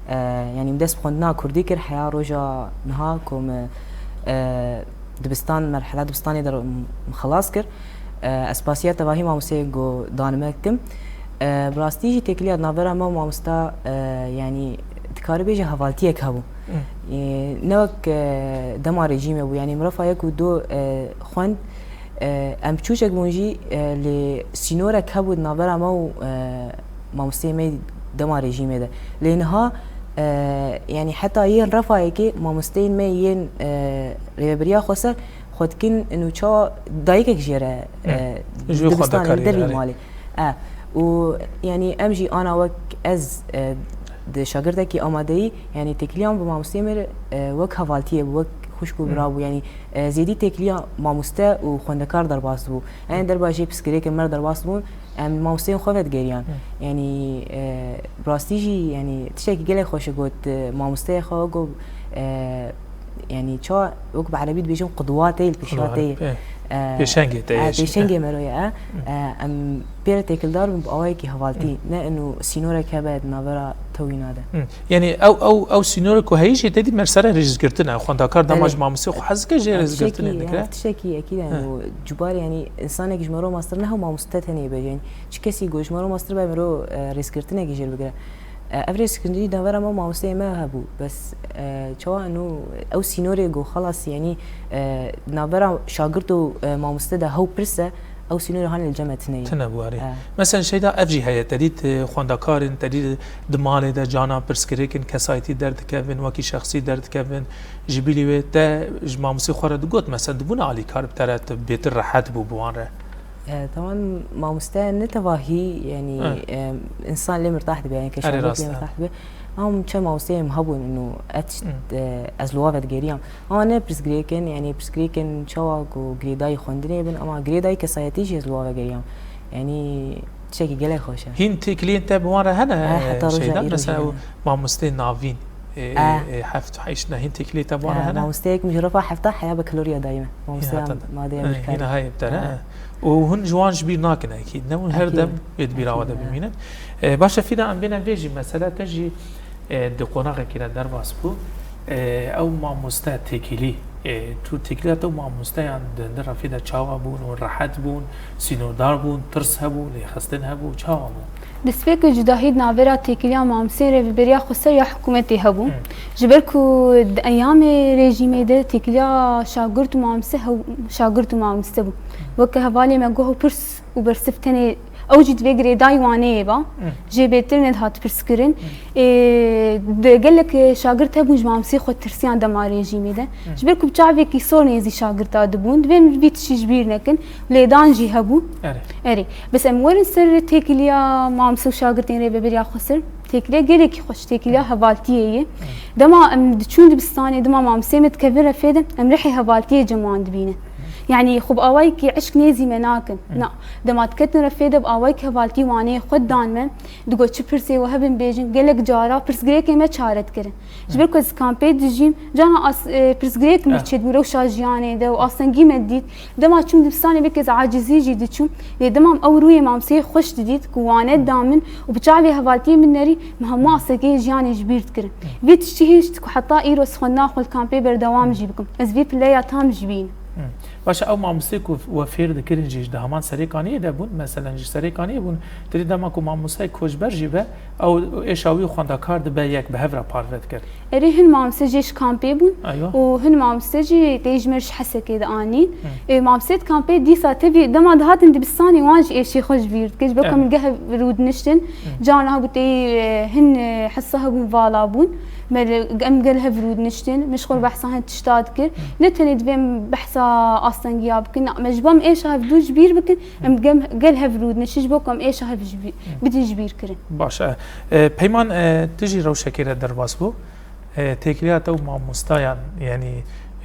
e, yanî min dest bi xwendina kurdî kir heya roja niha ku min, e, dibistan, merhela dibistanê de min xelas kir. E, ez spasiya tevahî mamosteyê ku danime dikim. E, bi rastî jî têkiliya di navbera me û mamosta, e, yanî dikarî bêje hevaltiyek hebû. E, ne wek, e, dema rejîmê bû, yanî mirofa yek û du, e, xwend, e, em çûçek bûn jî, e, lê sînorek hebû di navbera me û, e, mamosteyê me dema rejîmê de. Lê niha, e, yanî heta yên refayekê mamosteyên me yên, e, rêveberiya xweser xwe dikin û çawa dayikek jê re, e, dibistanê li dervî malê. E, û yanî em jî ana wek ez, e, di şagirtekî amadeyî, yanî têkiliya min bi mamosteyê me re, e, wek hevaltiyê bû, wek xwişk û bira bû. Yanî, e, zêdî têkiliya mamoste û xwendekar derbas dibû. Yanî derba jê pirsgirêkên me re derbas dibûn, em mamosteyên xwe vedigeriyan. Yanî, e, bi rastî jî, yanî tiştekî gelek xweş e got, e, mamosteyê xwe got, e, yanî çawa wek bi erebî dibêjin qudwatê, pêşwatê, e, pêşengê te ye jî. Pêşengê me re ye, e. E, em pê re têkildar bin bi awayekî hevaltî, ne ino sînorek hebe di navbera te û wîna de. Yanî ew, ew, ew sînorek ku heyî jî te dî me ser e rêzgirtin e. Xwendekar dema ji mamosteyê xwe hez dike jê rêzgirtinê dikire. Tiştekî, tiştekî ekîd e. Û cubarê yanî insanekî ji me re mamoste ne hew mamoste tenê be. Yanî çi kesî ku ji me re mamoste be, me re, e, rêzgirtinekî jê re bigire. E, ev rêzgirtinî di navbera me û mamosteyê me hebû. Bes, e, çawa eno ew sînorê ku xelas, yanî, e, di navbera şagirt û, e, mamoste de hew pirs e, ew sînorê hanê li cem me tine ye. Tine bû, erê. E. Mesela Şeyda, ev jî heye, te dît, e, xwendekarin, te dît di malê de canan pirsgirêkin, kesayetî derdikevin, wekî şexsî derdikevin. Ji bilî wê te ji mamostê xwe re digot, mesela dibûne alîkar bi te re, tu bêtir rehet bû bi wan re. E, tevan mamoste ne tevahî, yanî, e, insan lê mirtah dibe, yanî keşandet lê mirtah dibe. Ama çend mamosteyê min hebûn û et, e, ez li wan vedigeriyan. Ama ne pirsgirêkin, yanî pirsgirêkin çawa ku girêdayî xwendinê bin, ama girêdayî kesayetî jî ez li wan vegeriyam. Yanî tiştekî gelek xweş e. Hîn têkiliyên te bi wan re hene, e, heta roja Şeyda? Mesela ew mamosteyê navîn, e, e, heft heşt ne, hîn têkiliyê te bi wan re hene? Mamosteyek min ji refa hefta heya bakaloriya dayî me. Mamosteya madeyê Amerîkayê. Hîna heye bi te re. Û hûn ji wan ji bîr nakin ekîd, ne? Hûn her dem wê di bîra we de bimînin. E, baş e Fîda, em bêne vê jî, mesela te jî, e, di qonaxekî re derbas bû. E, ew mamoste têkilî, e, tu têkiliya te û mamosteyan di hundir refê de çawa bûn? Hûn rehet bûn, sînordar bûn, tirs hebû, lêxistin hebû, çawa bû? Destpêk û cudahî di navbera têkiliya mamosteyên Rêveberiya Xweser ya hikûmetê hebû. Ji ber ku di eyamê rejîmê de têkiliya şagirt û mamoste hew-, şagirt û mamoste bû. Weke hevalê me got, ew pirs û bersiv tenê ew jî divê girêdayî waneyê ba. Jê bêtir nedihat pirskirin. Ê, di gelek şagirt hebûn ji mamosteyê xwe tirsiyan dema rejîmê de. Ji ber ku bi çavekî sor nêzî şagirta dibûn. Divê em vî tiştî ji bîr nekin. Lêdan jî hebû. Erê. Erê. Bes em werin ser têkiliya mamoste û şagirtên Rêveberiya Xweser. Têkiliya gelekî xweş, têkiliya hevaltiyê ye. Dema em diçûn dibistanê, dema mamosteyê me dikevin refê de, em rihê hevaltiyê cem wan dibînin. Yanî xwe bi awayekî eşq nêzî me nakin. Na, dema diketin refê de bi awayekî hevaltî waneyê xwe didan me, digot çi pirsê we hebin bêjin, gelek cara pirsgirêkê me çare dikirin. Ji ber ku ez kampê dijîm, carna as-, e, pirsgirêk min çêdibû rewşa jiyanê de û astengî me didît. Dema çûm dibistanê belkî ez acizî jî diçûm. Lê dema min ew rûyê mamoseyê xweş didît ku wane da min û bi çavê hevaltiyê min nerî, min hemû astengiyê jiyanê ji bîr dikirin. Vî tiştî hişt ku heta îro ez xwendina xwe li kampê berdewam jî bikim. Ez vî pileya tam jî bînim. Başa ew mamosteyê ku we fêr dikirin jî ji heman Serêkaniyê de bûn, meselen ji Serêkaniyê bûn, tirî dema ku mamosteyê koçber jî be, ew êşa wî xwendekar dibe yek, bi hev re parve dikir. Erê, hin mamoste jê ji kampê bûn Eywa. û hin mamoste jî tê ji me ji Hesekê de anîn. Ê, mamoste di kampê dîsa tevî dema dihatin dibistanê wan jî êşê xwe ji bîr dikir. Ji ber ku min gel hev rûdiniştin. Carna hebû tê, e, hin, e, hisa hebûn vala bûn. Me li, em gel hev rûdiniştin. Me ji xwe re behsa hin tişta dikir. Ne tenê divê em behsa astengiya bikin. Na, me ji bo em êşa hev dû ji bîr bikin. Em gem-, gel hev rûdiniştin ji bo ku em êşa hev ji bî-, bidin ji bîr kirin. Baş e. E, Peyman, e, tu jî rewşekê re derbas bû. E, têkiliya te û mamostayan, yanî,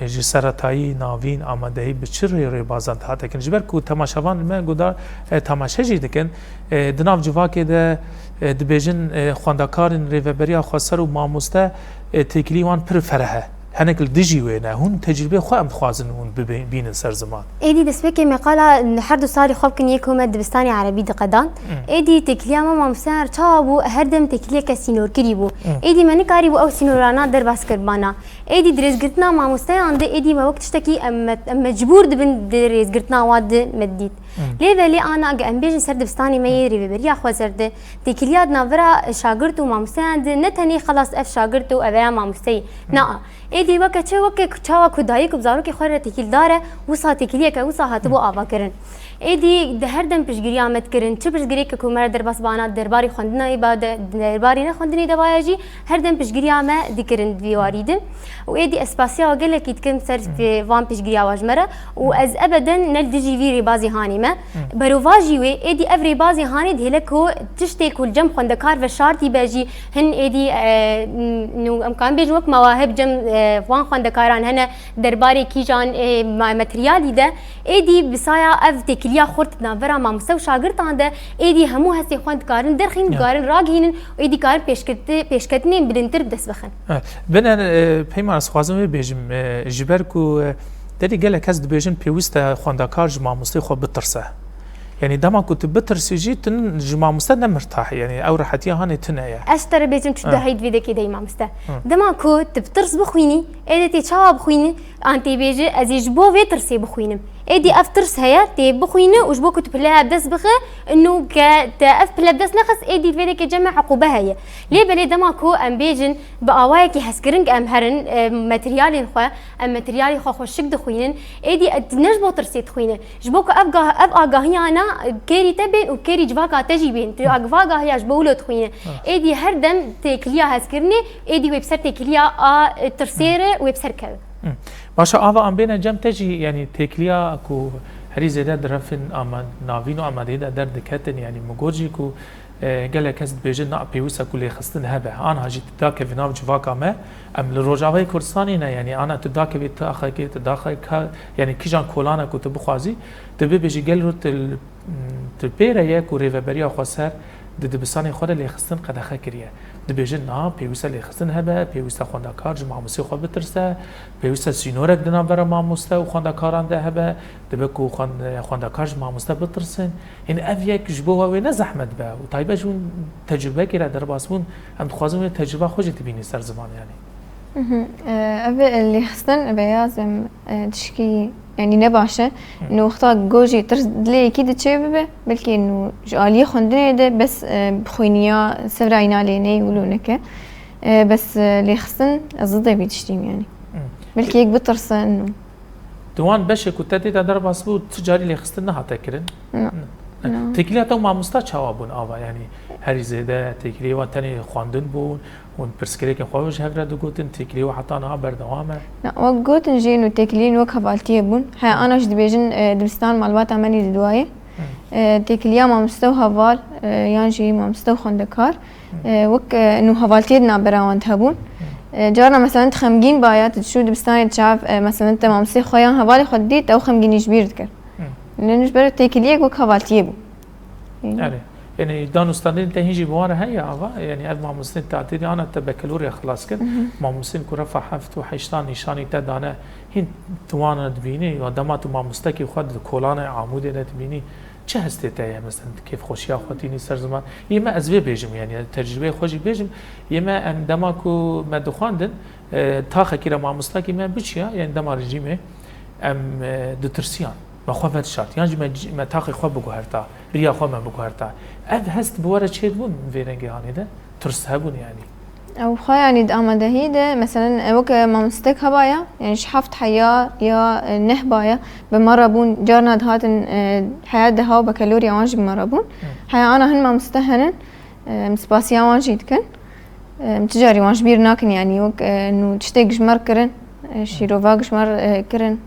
e, ji seretayî, navîn, amadehî bi çi rê-, rêbazan dihate kirin? Ji ber ku temaşevan li me guda, e, temaşe jî dikin, e, di nav civakê de, e, dibêjin, e, xwendekarên Rêveberiya Xweser û mamoste, e, têkilî wan pir fereh e. Hinek li dijî wê ne. Hûn tecrûbeyê xwe em dixwazin hûn bibe-, bînin ser ziman. Êdî destpêkê me qala her du salî xwe bikin yê ku me dibistanê erebî diqedan. Êdî têkiliya me mamosteyan çawa bû, her dem têkiliyeke sînorkirî bû. Êdî me nikarîbû ew sînorana derbas kiribana. Êdî di rêzgirtina mamosteyan de êdî me wek tiştekî em me-, em mecbûr dibin di rêzgirtina wan de me didît. Lê belê ana ge em bêjin ser dibistanê me yê Rêveberiya Xweser de, têkiliya di navbera şagirt û mamosteyan de ne tenê xelas ev şagirt û ev ya mamosteyî. Na, Êdî weke çi, weke ku çawa ku dayik û bi zarokê xwe re têkildar e, wisa têkiliyeke wisa hatibû avakirin. Êdî di her dem piştgiriya me dikirin, çi piştgirêke ku me re derbas bana, derbarê xwendinayê ba de, derbarê nexwendinê de baya jî, her dem piştgiriya me dikirin di vî warî de. Û êdî ez spasiya we gelekî dikim ser, e, van piştgiriya we ji me re. Û ez ebeden ne li dijî vî rêbazê hanê me. Berovajî wê, êdî ev rêbazê hanê dihêle ku tiştê ku li cem xwendekar veşartî be jî, Hin êdî, e, n-, nû em karin bêjin wek mewahib cem, e, wan xwendekaran hene derbarê kîjan, e, ma-, materyalî de, êdî bi saya ev têkiliya xurt di navbera mamoste û şagirtan de, êdî hemû hestê xwe dikarin derxîn, Ya. dikarin ragihînin û êdî karin pêşketi-, pêşketinên bilindtir bi dest bixin. Evet. Bine, e, Peyman, ez dixwazim vê bêjim, e, ji ber ku, e, derî gelek kes dibêjin pêwîst e xwendekar ji mamosteyê xwe bitirse. Yanî dema ku tu bitirsî jî, tu ji mamoste ne mirtah î, yanî ew rehetiya hanê tune ye. Ez ji te re bêjim çi Ha. dahî divê dekê dey mamoste. Hı. Dema ku tu bi tirs bixwînî, ê de tê çawa bixwînî, an tê bêje, ez ê ji bo vê tirsê bixwînim. Êdî ev tirs heye, tê bixwîne û ji bo ku tu pileya bi dest bixe, inu ke te ev pile bi dest nexist, êdî divê dekê cem me eqûbe heye. Lê belê dema ku em bêjin, bi awayekî hezkirin em herin, e, materyalên xwe, em materyalê xwe xweşik dixwînin, êdî e, ne ji bo tirsê dixwînin. Ji bo ku ev gah-, ev agahiyana kêrî te bên û kêrî civaka te jî bên. Tu Hmm. ev agahiya ji bo wilo dixwîne. Ah. Êdî her dem têkiliya hezkirinê, êdî wê bi ser têkiliya a, e, tirsê Hmm. re wê bi ser keve. Hmm. Başa ava em bêne cem te jî, yanî têkiliya ku herî zêde di refên ama-, navîn û amadeyî de derdiketin, yanî min got jî ku E, gelek kes dibêjin, na, pêwîst e ku lêxistin hebe. Anha jî tu dakevî nav civaka me, em li Rojavayê Kurdistanê ne, yanî ana tu dakevî taxekê, tu daxeka, yanî kîjan kolane ku tu bixwazî, tu bibêjî gelo tu, tu pê re ye ku Rêveberiya Xweser di dibistanê xwe de lêxistin qedexe kiriye. Dibêjin, na, pêwîst e lêxistin hebe, pêwîst e xwendekar ji mamosteyê xwe bitirse, pêwîst e sînorek di navbera mamoste û xwendekaran de hebe, dibe ku xwend-, xwendekar ji mamoste bitirsin. Hîn ev yek ji bo we wê ne zehmet be û taybet ji hûn tecrûbekê re derbas bûn, em dixwazin wê tecrûba xwe jî tibînî ser ziman yanî. Mhm. E, ev lêxistin vêya zem, e, tişkî, yanî ne baş e. Hı. Nû wexta go jî tirs dilê yekî diçê bibe, belkî nû ji aliyê xwendinê de bes, e, bixwîniya sevra îna lê neyê wilo neke. E, bes, e, lêxistin ez zidê vî tiştîm yanî. Hı. Belkî yek bitirse nû. Di wan beşê ku te tê de derbas bû, tu carî lêxistin nehate kirin? Na. Na. Na. Têkiliya te û mamosta çawa bûn ava? Yanî herî zêde têkiliyê wan tenê xwendin bûn, hûn pirsgirêkên xwe ji hev re digotin, têkiliyê we heta niha berdewam e? Na, wek gotin jî nû têkiliyên wek hevaltiyê bûn. He, ana jî dibêjin, e, dibistan malbata me nî diduayê. Hı. E, têkiliya mamoste û heval, e, yan jî mamoste û xwendekar, Hı. e, wek, e, nû hevaltiyê di navbera wan de hebûn. Hı. E, carna mesela tu xemgîn baya, tu diçû dibistanê çav, e, mesela te mamostê xwe yan hevalê xwe didît, ew xemgînî ji bîr dikir. Hı. Lê ji ber têkiliyek wek hevaltiyê bû. Erê. Yani danûstandinên te hîn jî bi wan re heye ava? Yani ev mamostên tatîlî ana te bekelorya xilas kir. Hı hı. Mamostên ku refa heft û heştan nîşanî te dane, hîn tu wan re dibînî, ya dema tu mamostekî xwe di kolanê Amûdê de dibînî, çi hestê te ye? Mesela kêfxweşiya xwe tînî ser ziman. Yê me ez vê bêjim, yani tecrûbeyê xwe jî bêjim. Yê me em dema ku me dixwandin, e, taxekî re mamostakî me biçiya, yani dema rejîmê em, e, ditirsiyan. Me xwe vedişart. Yan jî me, me taxê xwe biguherta, riya xwe me biguherta. Ev hest bi we re çêdibûn vê rengê hanê de? Tirs hebûn yani. Ew xwe yani di amadehiyê de, meselen, ew weke mamostek hebaya, yani ji heft heya ya, e, neh baya, bi me re bûn, carna dihatin, e, heya deha û bekelorya wan jî bi me re bûn. Hı. Heya ana hin mamoste henin, e, em spasiya wan jî dikin. E, em ti carî wan ji bîr nakin, yani wek, e, nû tiştek ji me re kirin, e, şîrovak ji me re, e, kirin.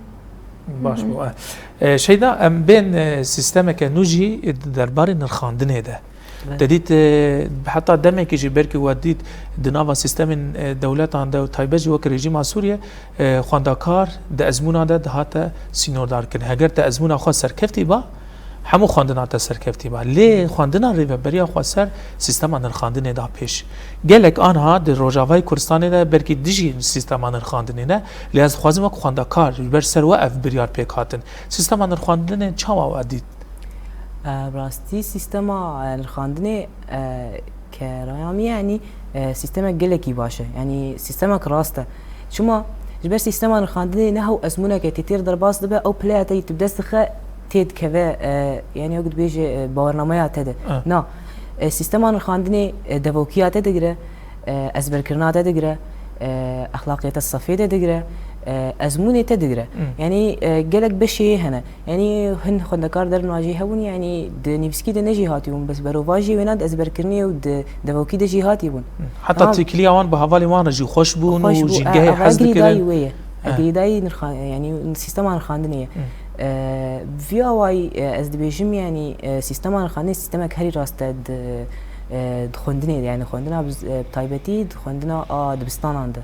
Baş bû. E, Şeyda, em bên, e, sîstemeke nû jî di derbarê nirxandinê de. Belê. Te dît, e, heta demekî jî belkî we dît di nava sîstemên, e, dewletan de û taybet jî wek rejîma Sûriye, e, xwendekar di ezmûna de dihate sînordarkirin. Heger te ezmûna xwe serkeftî ba, hemû xwendina te serkeftî ba. Lê xwendina rêveberiya xweser sîstema nirxandinê da pêş. Gelek anha di Rojavayê Kurdistanê de belkî dijî sîstema nirxandinê ne, lê ez dixwazim wek xwendekar ji ber ser we ev biryar pêk hatin. Sîstema nirxandinê çawa we dît? E, bi rastî sîstema, e, nirxandinê, e, ke raya min, yanî, e, sîstemek gelekî baş e. Yanî sîstemek rast e. Çima? Ji ber sîstema nirxandinê ne hew ezmûneke tê têr derbas dibe, ew pileya te yî tu bi dest dixe, tê dikeve, e, yanî wek dibêje, e, bawernameya te de. E. Na, e, sîstema nirxandinê, e, devokiya te digire, e, ezberkirina te digire, e, exlaqê te sefê te digire, e, ezmûnê te digire. Hmm. Yanî, e, gelek beşê hene. Yanî hin xwendekar derin wa jî hebûn, yanî di nivîskî de ne jêhatî bûn, bes berovajî wêna di ezberkirinê û di devokî de jêhatî bûn. Heta têkiliya wan bi hevalên wan re jî xweş bûn û jîngehê hez dikirin. Xweş bû, e, eva girêdayî wê ye. E, girêdayî nirxa-, yanî sîstema nirxandinê ye. E, vî awayî, e, ez dibêjim, yanî, e, sîstema nirxandinê sîstemek herî rast e di, e, di xwendinê de, yanî xwendina bi, e, bi taybetî di xwendina a dibistanan de.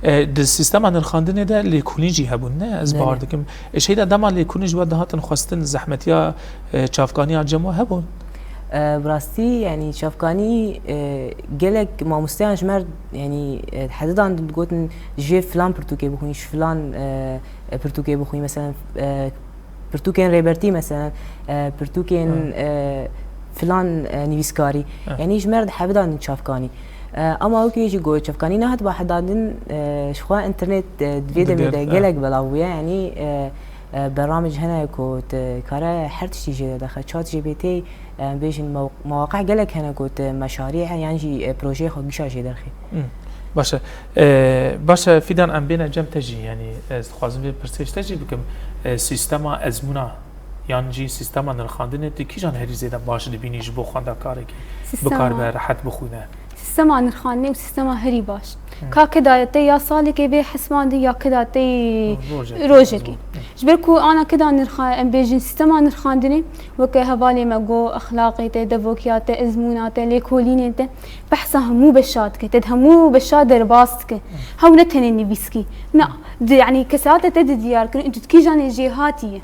E, di sîstema nirxandinê de lêkolîn jî hebûn, ne? Ez bawer dikim. E, Şeyda, dema lêkolîn ji we dihatin xwestin, zehmetiya, e, çavkaniya cem we hebûn? E, bi rastî, yanî çavkanî, e, gelek mamosteyan ji me re, yanî, e, hedidan digotin, ji filan pirtûkê bixwîn, ji filan, e, e, pirtûkê bixwîn, meselen, e, pirtûkên Rêbertî, meselen, e, pirtûkên, e, filan, e, nivîskarî. Yanî ji me re dihebidan çavkanî. E, ama wekî jî got, çavkanî nehatiba hedandin, e, ji xwe înternet, e, di vê demê de gelek belav bûye. Yanî, e, e, bernameç hene ku dikare her tiştî jê derxe. Chat G P T, e, bêjin mew-, mewaqe gelek hene ku tu meşarî yan jî, e, projeyê xwe gişa jê derxî. Hmm. Baş e. E, baş e, Fîdan, em bêne cem te jî, yanî ez dixwazim vê pirsê ji te jî bikim. E, sîstema ezmûna yan jî sîstema nirxandinê tu kîjan herî zêde baş dibînî ji bo xwendekarekî bikaribe rehet bixwîne? Sîstema nirxandinê û sîstema herî baş. Ka kida te ya salekê bê hesibandî ya kida te rojekê. Ji ber ku ana kida nirxa-, em bêjin sîstema nirxandinê, weke hevalê me got, exlaqê te, devokiya te, ezmûna te, lêkolînên te, behsa hemû beşa dike, te di hemû beşa derbas dike. Hew ne tenê nivîskî. Na, di, yanî kesayeta te di diyar kirin, tu di kîjanê jê hatî ye.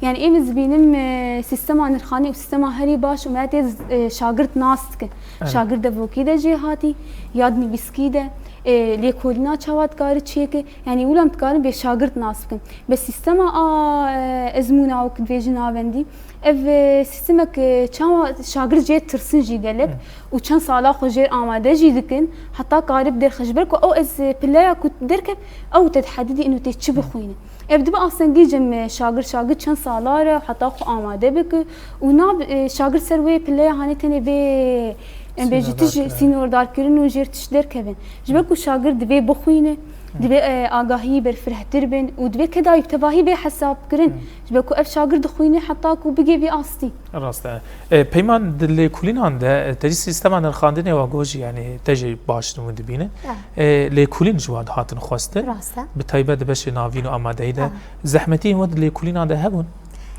Yanî ê min dibînim, e, sîstema nirxanê û sîstema herî baş û me tê, e, şagirt nas dike. Şagird devokî de jê hatî, ya di nivîskî de, e, lêkolîna çawa dikare çêke. Yanî wilo em dikarin bê şagirt nas bikin. Be sîstema a, e, ezmûna wek dibêjin navendî, ev, e, sîstemek, e, çawa şagirt jê tirsin jî gelek û çend sala xwe jêr amade jî dikin, heta karib derxe ji ber ku ew ez, e, pileya ku derkev, ew te dihedidî ino tê çi bixwîne. Ev dibe astengî cem, e, şagir, şagir çend sala re heta xwe amade bike û na, e, şagir ser wê pileya hanê tenê bê, em bêjî tij sînordarkirin û jêr tişt derkevin. Ji ber ku şagir divê bixwîne, divê, e, agahî berfirehtir bin û divê kedayî bi tevahî bê hesab kirin. Ji ber ku ev şagir dixwîne heta ku bigê vî astî. Rast e. E, Peyman, di lêkolînan de, e, te jî sîstema nirxandinê wa got jî, yanî te jî baş dibûn dibîne. E, lêkolîn ji wan dihatin xwestin. Rast e. Bi taybet di beşê navîn û amadeyî de. Zehmetiyên we di lêkolînan de hebûn?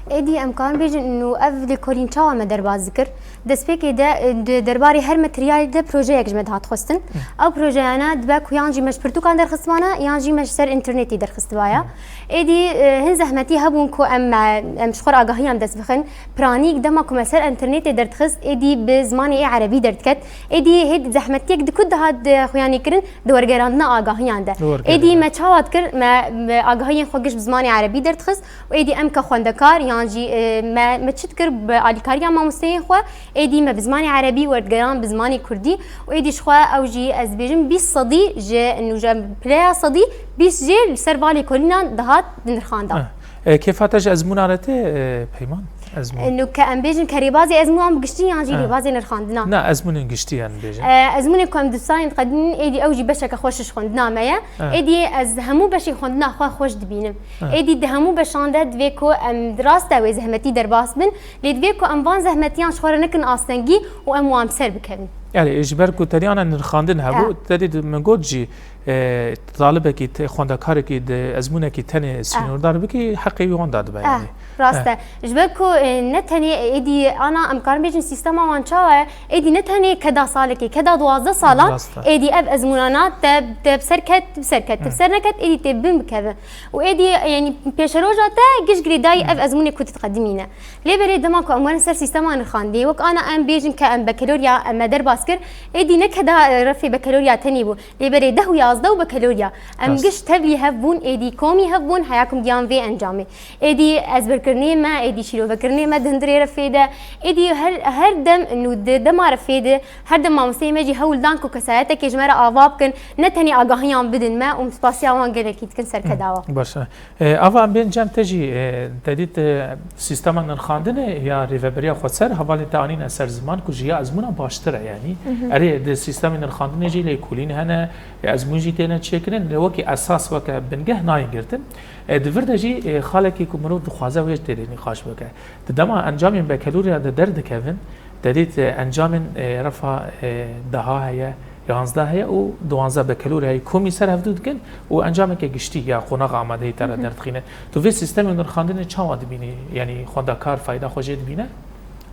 Êdî em karin bêjin û ev lêkolîn çawa me derbas dikir? Destpêkê de, e, di derbarê her materyalê de projeyek ji me dihat xwestin. Ew projeyana dibe ku yan jî me ji pirtûkan derxistibana, yan jî me ji ser înternetê derxistibaya. Êdî, e, hin zehmetî hebûn ku em, e, em ji xwe re agahiyan dest bixin. Piranîk dema ku me ser înternetê derdixist, êdî bi zimanê ê erebî derdiket. Êdî hêt zehmetiyek di ku dihat, e, xuyanîkirin, di wergerandina agahiyan de. Di wergerandina. Êdî me çawa dikir? Me, me agahiyên xwe giş bi zimanê erebî derdixist û êdî em ke xwendekar yan jî, e, me, me çi dikir bi alîkariya mamosteyên xwe, êdî me bi zimanê erebî werdigeran bi zimanê kurdî û êdî ji xwe ew jî ez dibêjim bîst sedî ji nûja pileya sedî bîst jê li ser va lêkolînan dihat dinirxandan. Eh. E, kêfa te ji ezmûna re tê, e, Peyman? Ezmûn. E, nû ke em bêjin ke rêbazê ezmûnan bi giştî yan jî Eh. rêbazê nirxandina? Na, ezmûnên giştî em bêjin. E, ezmûnê ku em dibistanên diqedînin, êdî ew jî beşeke xweş ji xwendina me ye. Eh. Êdî ez hemû beşên xwendina xwe xweş dibînim. Eh. Êdî di hemû beşan de divê ku em di rast de wê zehmetî derbas bin, lê divê ku em van zehmetiyan ji xwe re nekin astengî û em wan bi ser bikevin. Erê, ji ber ku tenê ana nirxandin hebû, Eh. tenê di min got jî, e, talibekî te-, xwendekarekî di ezmûnekî tenê Eh. sînordar bikî, heqê wî wan dadibe Eh, yanî. rast Eh. e. Ji ber ku, e, ne tenê êdî ana em karin bêjin sîstema wan çawa ye, êdî ne tenê keda salekê, keda duwazdeh salan, Rast e. êdî ev ezmûnana te, te bi ser ket, bi ser ket, te bi Hı. ser neket, êdî tê bin bikeve. Û êdî, yanî pêşeroja te giş girêdayî ev ezmûnê ku tu diqedimîne. Lê berê dema ku em werin ser sîstema nirxandinê, wek ana em bêjin ke em bekelorya em me derbas kir, êdî ne keda, e, refê bekelorya tenê bû. Lê berê deh û yazdeh û bekelorya. Em Rast. giş tevlî hev bûn, êdî komî hev bûn, heya ku em giyan vê encamê. Êdî ezberkirinê me, êdî şîrovekirinê me di hundirê refê de. Êdî her, her dem nû di dema refê de, her dem mamosteyê me jî hewl dan ku kesayetekê ji me re ava bikin, ne tenê agahiyan bidin me û em spasiya wan gelekî dikin serkeda wan. Baş e. E, ava em bên cem te jî, e, te dît, e, sîstema nirxandinê ya rêveberiya xweser hevalên te anîne ser ziman ku ji ya ezmûna baştir e, yanî. Hı hı. Erê, di sîstemê nirxandinê jî lêkolîn hene, e, ezmûn jî têne çêkirin, lê wekî esas, weke bingeh nayên girtin. E, di vir de jî, e, xalekî ku mirov dixwaze wê jî têdê nîqaş bike. Di dema encamên bekelorya de derdikevin, te dît, e, encamên, e, refa, e, deha heye, yanzdeh heye û duwanzdeh bekelorya heye. Komî ser hevdu dikin û encameke giştî ya qonaxa amadehî te re Hı hı. derdixîne. Tu vê sîstemê nirxandinê çawa dibînî? Yanî xwendekar fayda xwe jê dibîne?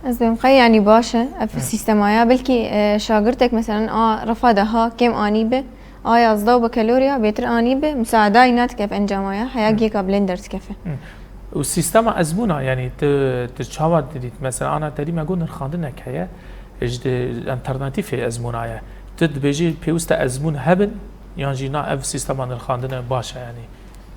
Ez dibêm qey yanî baş e ev Hı. sîstema ya. Belkî, e, şagirtek meselen a refa deha kêm anî be, a yazdeh û bekelorya bêtir anî be, misaada wî nadike ev encama ya, heya Hı. giyeka bilind derdikeve. Hı. Û sîstema ezmûna, yanî tu, tu çawa didît? Mesela ana terî me got nirxandinek heye, ji di enternatîfê ezmûna ye. Tu dibêjî pêwîst e ezmûn hebin, yan jî na ev sîstema nirxandine baş e, yanî?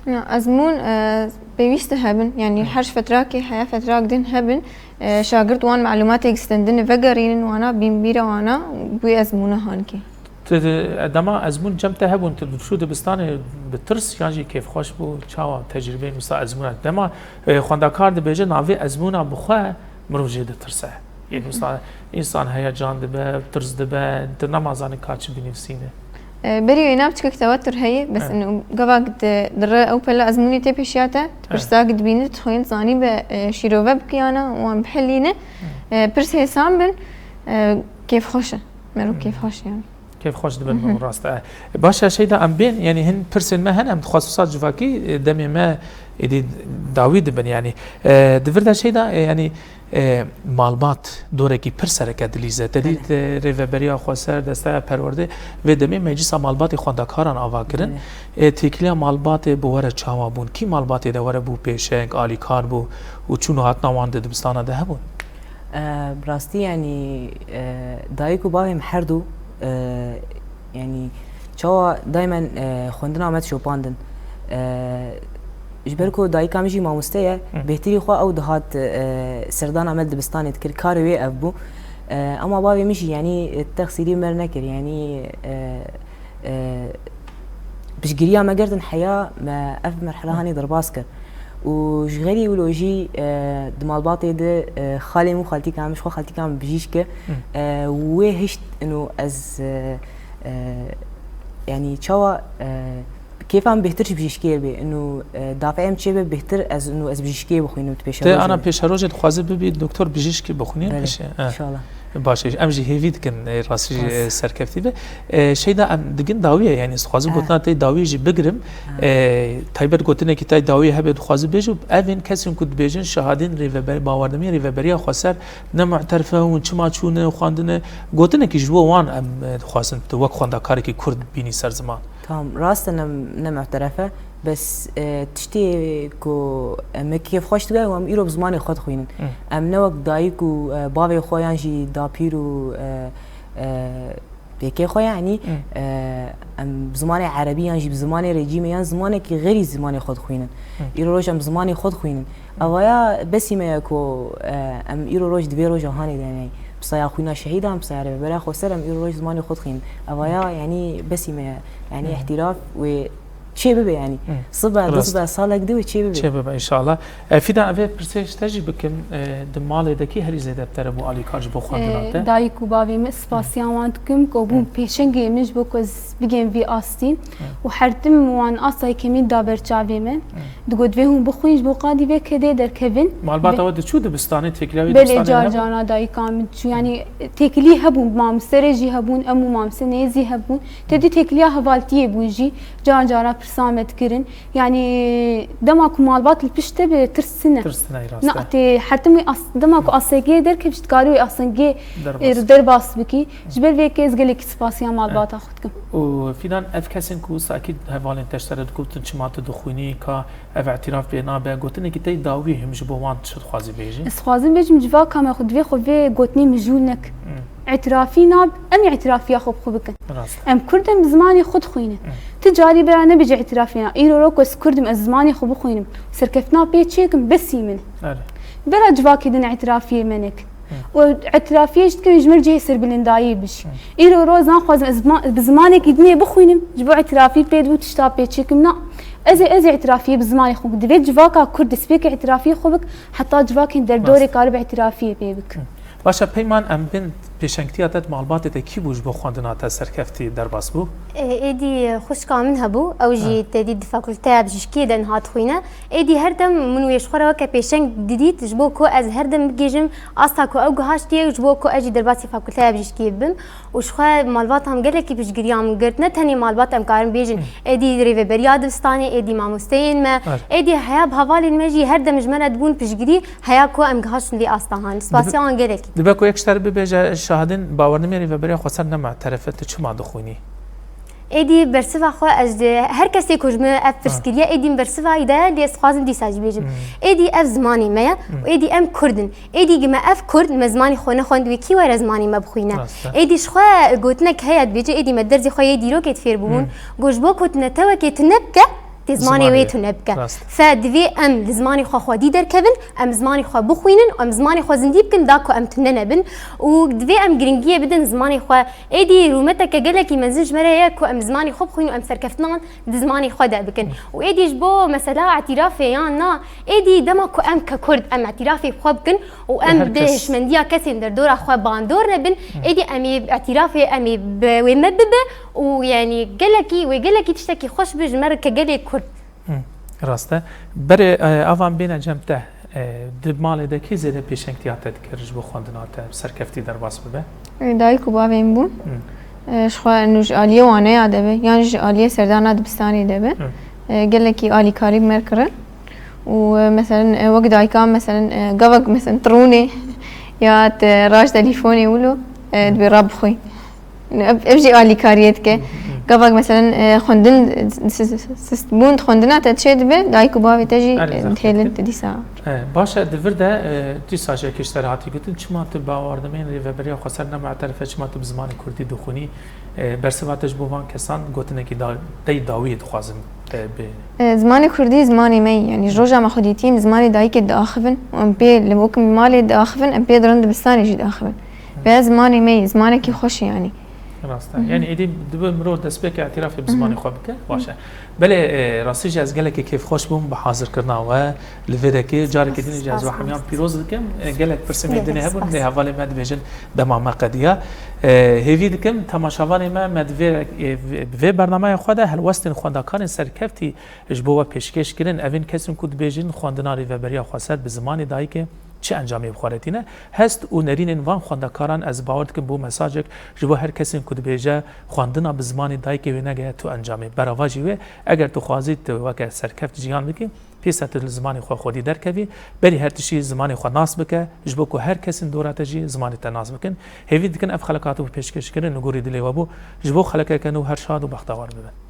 Na, ezmûn, e, pêwîst e hebin, yanî Hı. her ji fetrakê heya fetrak din hebin, e, şagirt wan malûmatê gistendine vegerînin wana bînbîra wana wê ezmûna hanike. Tu di, dema ezmûn cem te hebûn, tu di çû dibistanê bi tirs yan jî kêfxweş bû? Çawa tecrûbeyên wisa ezmûna? Dema, e, xwendekar dibêje navê ezmûna bi xwe, mirov jê ditirse. Yên wisa însan heyecan dibe, tirs dibe, tu nema zanî ka çi binivîsîne. E, berî wêna biçikek tewetur heye, bes Evet. ino gavak di, di re ew pele ezmûnê tê pêşiya te, tu Evet. pirsa dibînî, dixwîn zanî be, e, şîrove bikiyana, wan bihelîne. E, pirs hêsan bin, e, kêfxweş e. Mero Hmm. kêfxweş e yani. Kêfxweş dibin, Hı hı. rast e. Baş e, Şeyda, em bên, yanî hin pirsên me hene, em dixwazin wisa civakî, e, demê me êdî dawî dibin, yanî. E, di vir de Şeyda, e, yanî, e, malbat dorekî pir sereke dilîze. Te dît, Belê. e, Rêveberiya Xweser, Desteya Perwerdê, vê demê Meclisa Malbatê xwendekaran ava kirin. Belê. E, têkiliya malbatê bi we re çawa bûn? Kî malbatê de we re bû pêşeng, alîkar bû û çûn û hatina wan di dibistana de hebûn? E, bi rastî, yanî, e, dayik û bavê min her du, e, yanî, çawa daymen, e, xwendina me dişopandin. E, ji ber ku dayika min jî mamoste ye, Hı. bêhtirî xwe ew dihat, e, serdana me dibistanê dikir, karê wê ev bû. E, ema bavê min jî, yanî, texsîrî me nekir, yanî, e, e, piştgiriya me girtin heya me ev merhela hanê derbas kir. Û ji xeyrî wilo jî, e, di malbatê de, e, xalê min û xaltîka min, ji xwe xaltîka min bijîşk e, Hı. e, wê hişt ino ez, e, e, yanî çawa, e, kêfa min bêhtir ji bijîşkê bê, ino, e, dafê em çê be bêhtir ez, ino ez bijîşkê bixwînim di pêşerojê. Te ana pêşerojê dixwaze bibî doktor bijîşkî bixwînî, Belê, pêşe, e. inşallah. Baş e, em jî hêvî dikin, e, rastî jî, e, serkeftî be. E, Şeyda, em digin dawiyê, yanî ez dixwazim gotina te dawiyê jî bigirim. E, taybet gotinekî te dawiyê hebe dixwazim bêjim, ev ên kesên ku dibêjin şahadên rêveber-, bawerdemiyên rêveberiya xweser ne mu'terif e, hûn çima çûne xwendine, gotinekî ji bo wan em, e, dixwazin tu wek xwendekarekî Kurd bînî ser ziman. Tamam, rast e, ne, ne mu'teref e. Bes, e, tiştê ku, e, me kêfxweş dike, em îro bi zimanê xwe dixwînin. Em ne wek dayik û, e, bavê xwe yan jî dapîr û, e, e, pêkê xwe, yanî, e, em bi zimanê erebî yan jî bi zimanê rejîmê yan zimanekî xêrî zimanê xwe dixwînin. Îro roj em bi zimanê xwe dixwînin. Evaya besî me ye ku, e, em îro roj di vê roja hanê de, yanî, bi saya xwîna şehîdan, bi saya rêveberiya xweser em îro roj zimanê xwe dixwînin. Evaya, yanî, besî me ye. Yanî, îhtîraf wê çê bibe, yanî. Sibe, du sibe, salek di wê çê bibe. Çê bibe, înşallah. E, Fîdan, evê pirsê ji te jî bikim, e, di malê de kî herî zêde bi te re bû alîkar ji bo xwendina te? E, dayik û bavê min, spasiya wan dikim ku bûn pêşengê min ji bo ku ez bigêm vî astî û her tim wan asta yekemîn da ber çavê min. Digot, "Vê hûn bixwîn ji bo qadî vê kedê derkevin." Malbata we diçû dibistanê, têkiliya wê dibistanê hebû? Belê, car carna dayika min diçû. Yanî têkilî hebûn, mamoste re jî hebûn, em û mamoste neyê zî hebûn. Tedî têkiliya hevaltiyê bûn jî, car cara pirsa me dikirin. Yanî dema ku malbat li pişt te be, tirs tune. Tirs tune, rast e. Na, tê her tim wê as-, dema ku astengiyê derkevî jî dikarî wê astengiyê, e, derbas bikî. Ji ber vê yekê ez gelekî spasiya malbata xwe dikim. Û Fîdan, ev kesên ku wisa kî hevalên te ji te re digotin, çima tu dixwînî, ka ev îtiraf pê nabe, gotinekî te yê dawî him ji bo wan çi dixwazî bêjî? Ez dixwazim bêjim, civaka me xwe divê xwe vê gotinê mijûl nekin. Îtirafî nab, em îtirafiya xwe bi xwe bikin. Rast e. Em Kurd in, bi zimanê xwe dixwînin. Tu carî bera nebêje îtirafî na. Îro ro ku ez Kurd im, ez zimanê xwe bixwînim. Serkeftina pê çêkim, besî min. Erê. Bera civakê din îtirafiyê me nekin. Û îtirafiyê ji dikin ji mir cihê serbilindayî bijî. Îro roz naxwazim ez zima-, bi zimanekî dinê bixwînim, ji bo îtirafî pê dibû tişta pê çêkim. Na, ez ê, ez ê îtirafiyê bi zimanê xwe, divê civaka Kurd destpêkê îtirafiyê xwe bik, heta civakên derdorê karibe îtirafiyê pê bik. Baş e, Peyman, em bên pêşengtiya te di malbatê de kî bû ji bo xwendina te serkeftî derbas bû? Ê, êdî xwişka min hebû, ew jî tedî di fakulteya bijîşkiyê de niha dixwîne. Êdî her dem min wê ji xwe re weke pêşeng didît, ji bo ku ez her dem bigihîjim asta ku ew gihaştiye û ji bo ku ez jî derbasî fakulteya bijîşkiyê bibim. Û ji xwe malbata min gelekî piştgiriya min girt. Ne tenê malbat, em karin bêjin, êdî rêveberiya dibistanê, êdî mamosteyên me, êdî heya bi hevalên me jî her dem ji me re dibûn piştgirî, heya ku em gihaştin vê asta han. Spasiya wan gelekî. Dibe ku yek ji te re bibêje, şahidên bawerdemiyê rêveberiya xweser ne mu'terif e, tu çima dixwînî? Êdî bersiva xwe ez ji her kesê ku ji min ev pirs kiriye, êdî min bersiva wî daye, lê ez dixwazim dîsa jî bêjim. Êdî ev zimanê me ye û êdî em Kurd in. Êdî gi me ev Kurd, me zimanê xwe nexwend, wê kî were zimanê me bixwîne? Rast e. Êdî ji xwe gotinek heye, dibêje, êdî me derzê xwe yê dîrokê fêr bûbûn. Got, ji bo ku tu netewekê tune bike, tê zimanê wê tune bike. Rast. Fe divê em li zimanê xwe xwedî derkevin, em zimanê xwe bixwînin, em zimanê xwe zindî bikin, da ku em tune nebin. Û divê em giringiyê bidin zimanê xwe. Êdî rûmeteke gelekî mezin ji me re ye ku em zimanê xwe bixwînin û em serkeftinan di zimanê xwe de bikin. Û êdî ji bo mesela îtirafê yan na, êdî dema ku em ke Kurd em îtirafê xwe bikin û em di hişmendiya kesên derdora xwe bandor nebin, êdî em ê îtirafê em ê bi wê me bibe û, yanî, gelekî wê gelekî tiştekî xweş bi ji me re ke gelê Kurd. Rast e. Berê, e, avan bêne cem te. E, di malê de kî zêde pêşengtiya te dikir ji bo xwendina te serkeftî derbas bibe? E, dayik û bavê min bûn. E, ji xwe nû ji aliyê waneya de be, yan ji aliyê serdana dibistanê de be. E, gelekî alîkarî bi me re kirin. Û, e, meselen, e, wek dayika, meselen, e, gavek, meselen, trûnê ya te raş telîfonê wilo, e, dibê rabixwî. Ev, ev jî alîkariyê dike. Gavak, meselen, e, xwendin, e, s-, s-, s-, bûn xwendina te çê dibe, dayik û bavê te jî, e, dihêlin te dîsa. E, baş e, di vir de, e, dîsa jî yekê ji te re hatî gotin, çima tu bawerdemên rêveberiya xweser ne mu'terif e, çima tu bi zimanê kurdî dixwînî? E, bersiva te ji bo van kesan gotinekî da-, te yê dawiyê dixwazim, e, bê. E, zimanê kurdî zimanê me ye. Yanî ji roja me xwedîtiyê em zimanê dayikê diaxivin û em pê li wek malê diaxivin, em pê dirin dibistanê jî diaxivin. Ve zimanê me ye, zimanekî xweş e yanî. Rast e. Yanî êdî dibe mirov destpêkê îtirafê bi zimanê xwe bike, baş e. Belê, e, rastî jî ez gelekî kêfxweş bûm bi hazirkirina we li vê dekê. Carekê din jî ez we hemiyan pîroz dikim. E, gelek pirsên me dinê hebûn, lê hevalê me dibêjin dema me qediya. E, hêvî dikim temaşevanê me, me di vê, e, vê, vê bernameyê xwe de helwestên xwendekarên serkeftî ji bo we pêşkêş kirin. Evên kesên ku dibêjin xwendina rêveberiya xweser bi zimanê dayikê çi encamê bi xwe re tîne. Hest û nerînên van xwendekaran ez bawer dikim bû mesajek ji bo her kesên ku dibêje xwendina bi zimanê dayikê wê negehe tu encamê. Berava jî wê, eger tu xwazî tu weke serkeft jiyan bikî, pêsa tu li zimanê xwe xwedî derkevî, berî her tiştî zimanê xwe nas bike, ji bo ku her kesên dora te jî zimanê te nas bikin. Hêvî dikin ev xeleka hatibû pêşkêşkirin li gorî dilê we bû. Ji bo xelekeke nû her şad û bextewar bibin.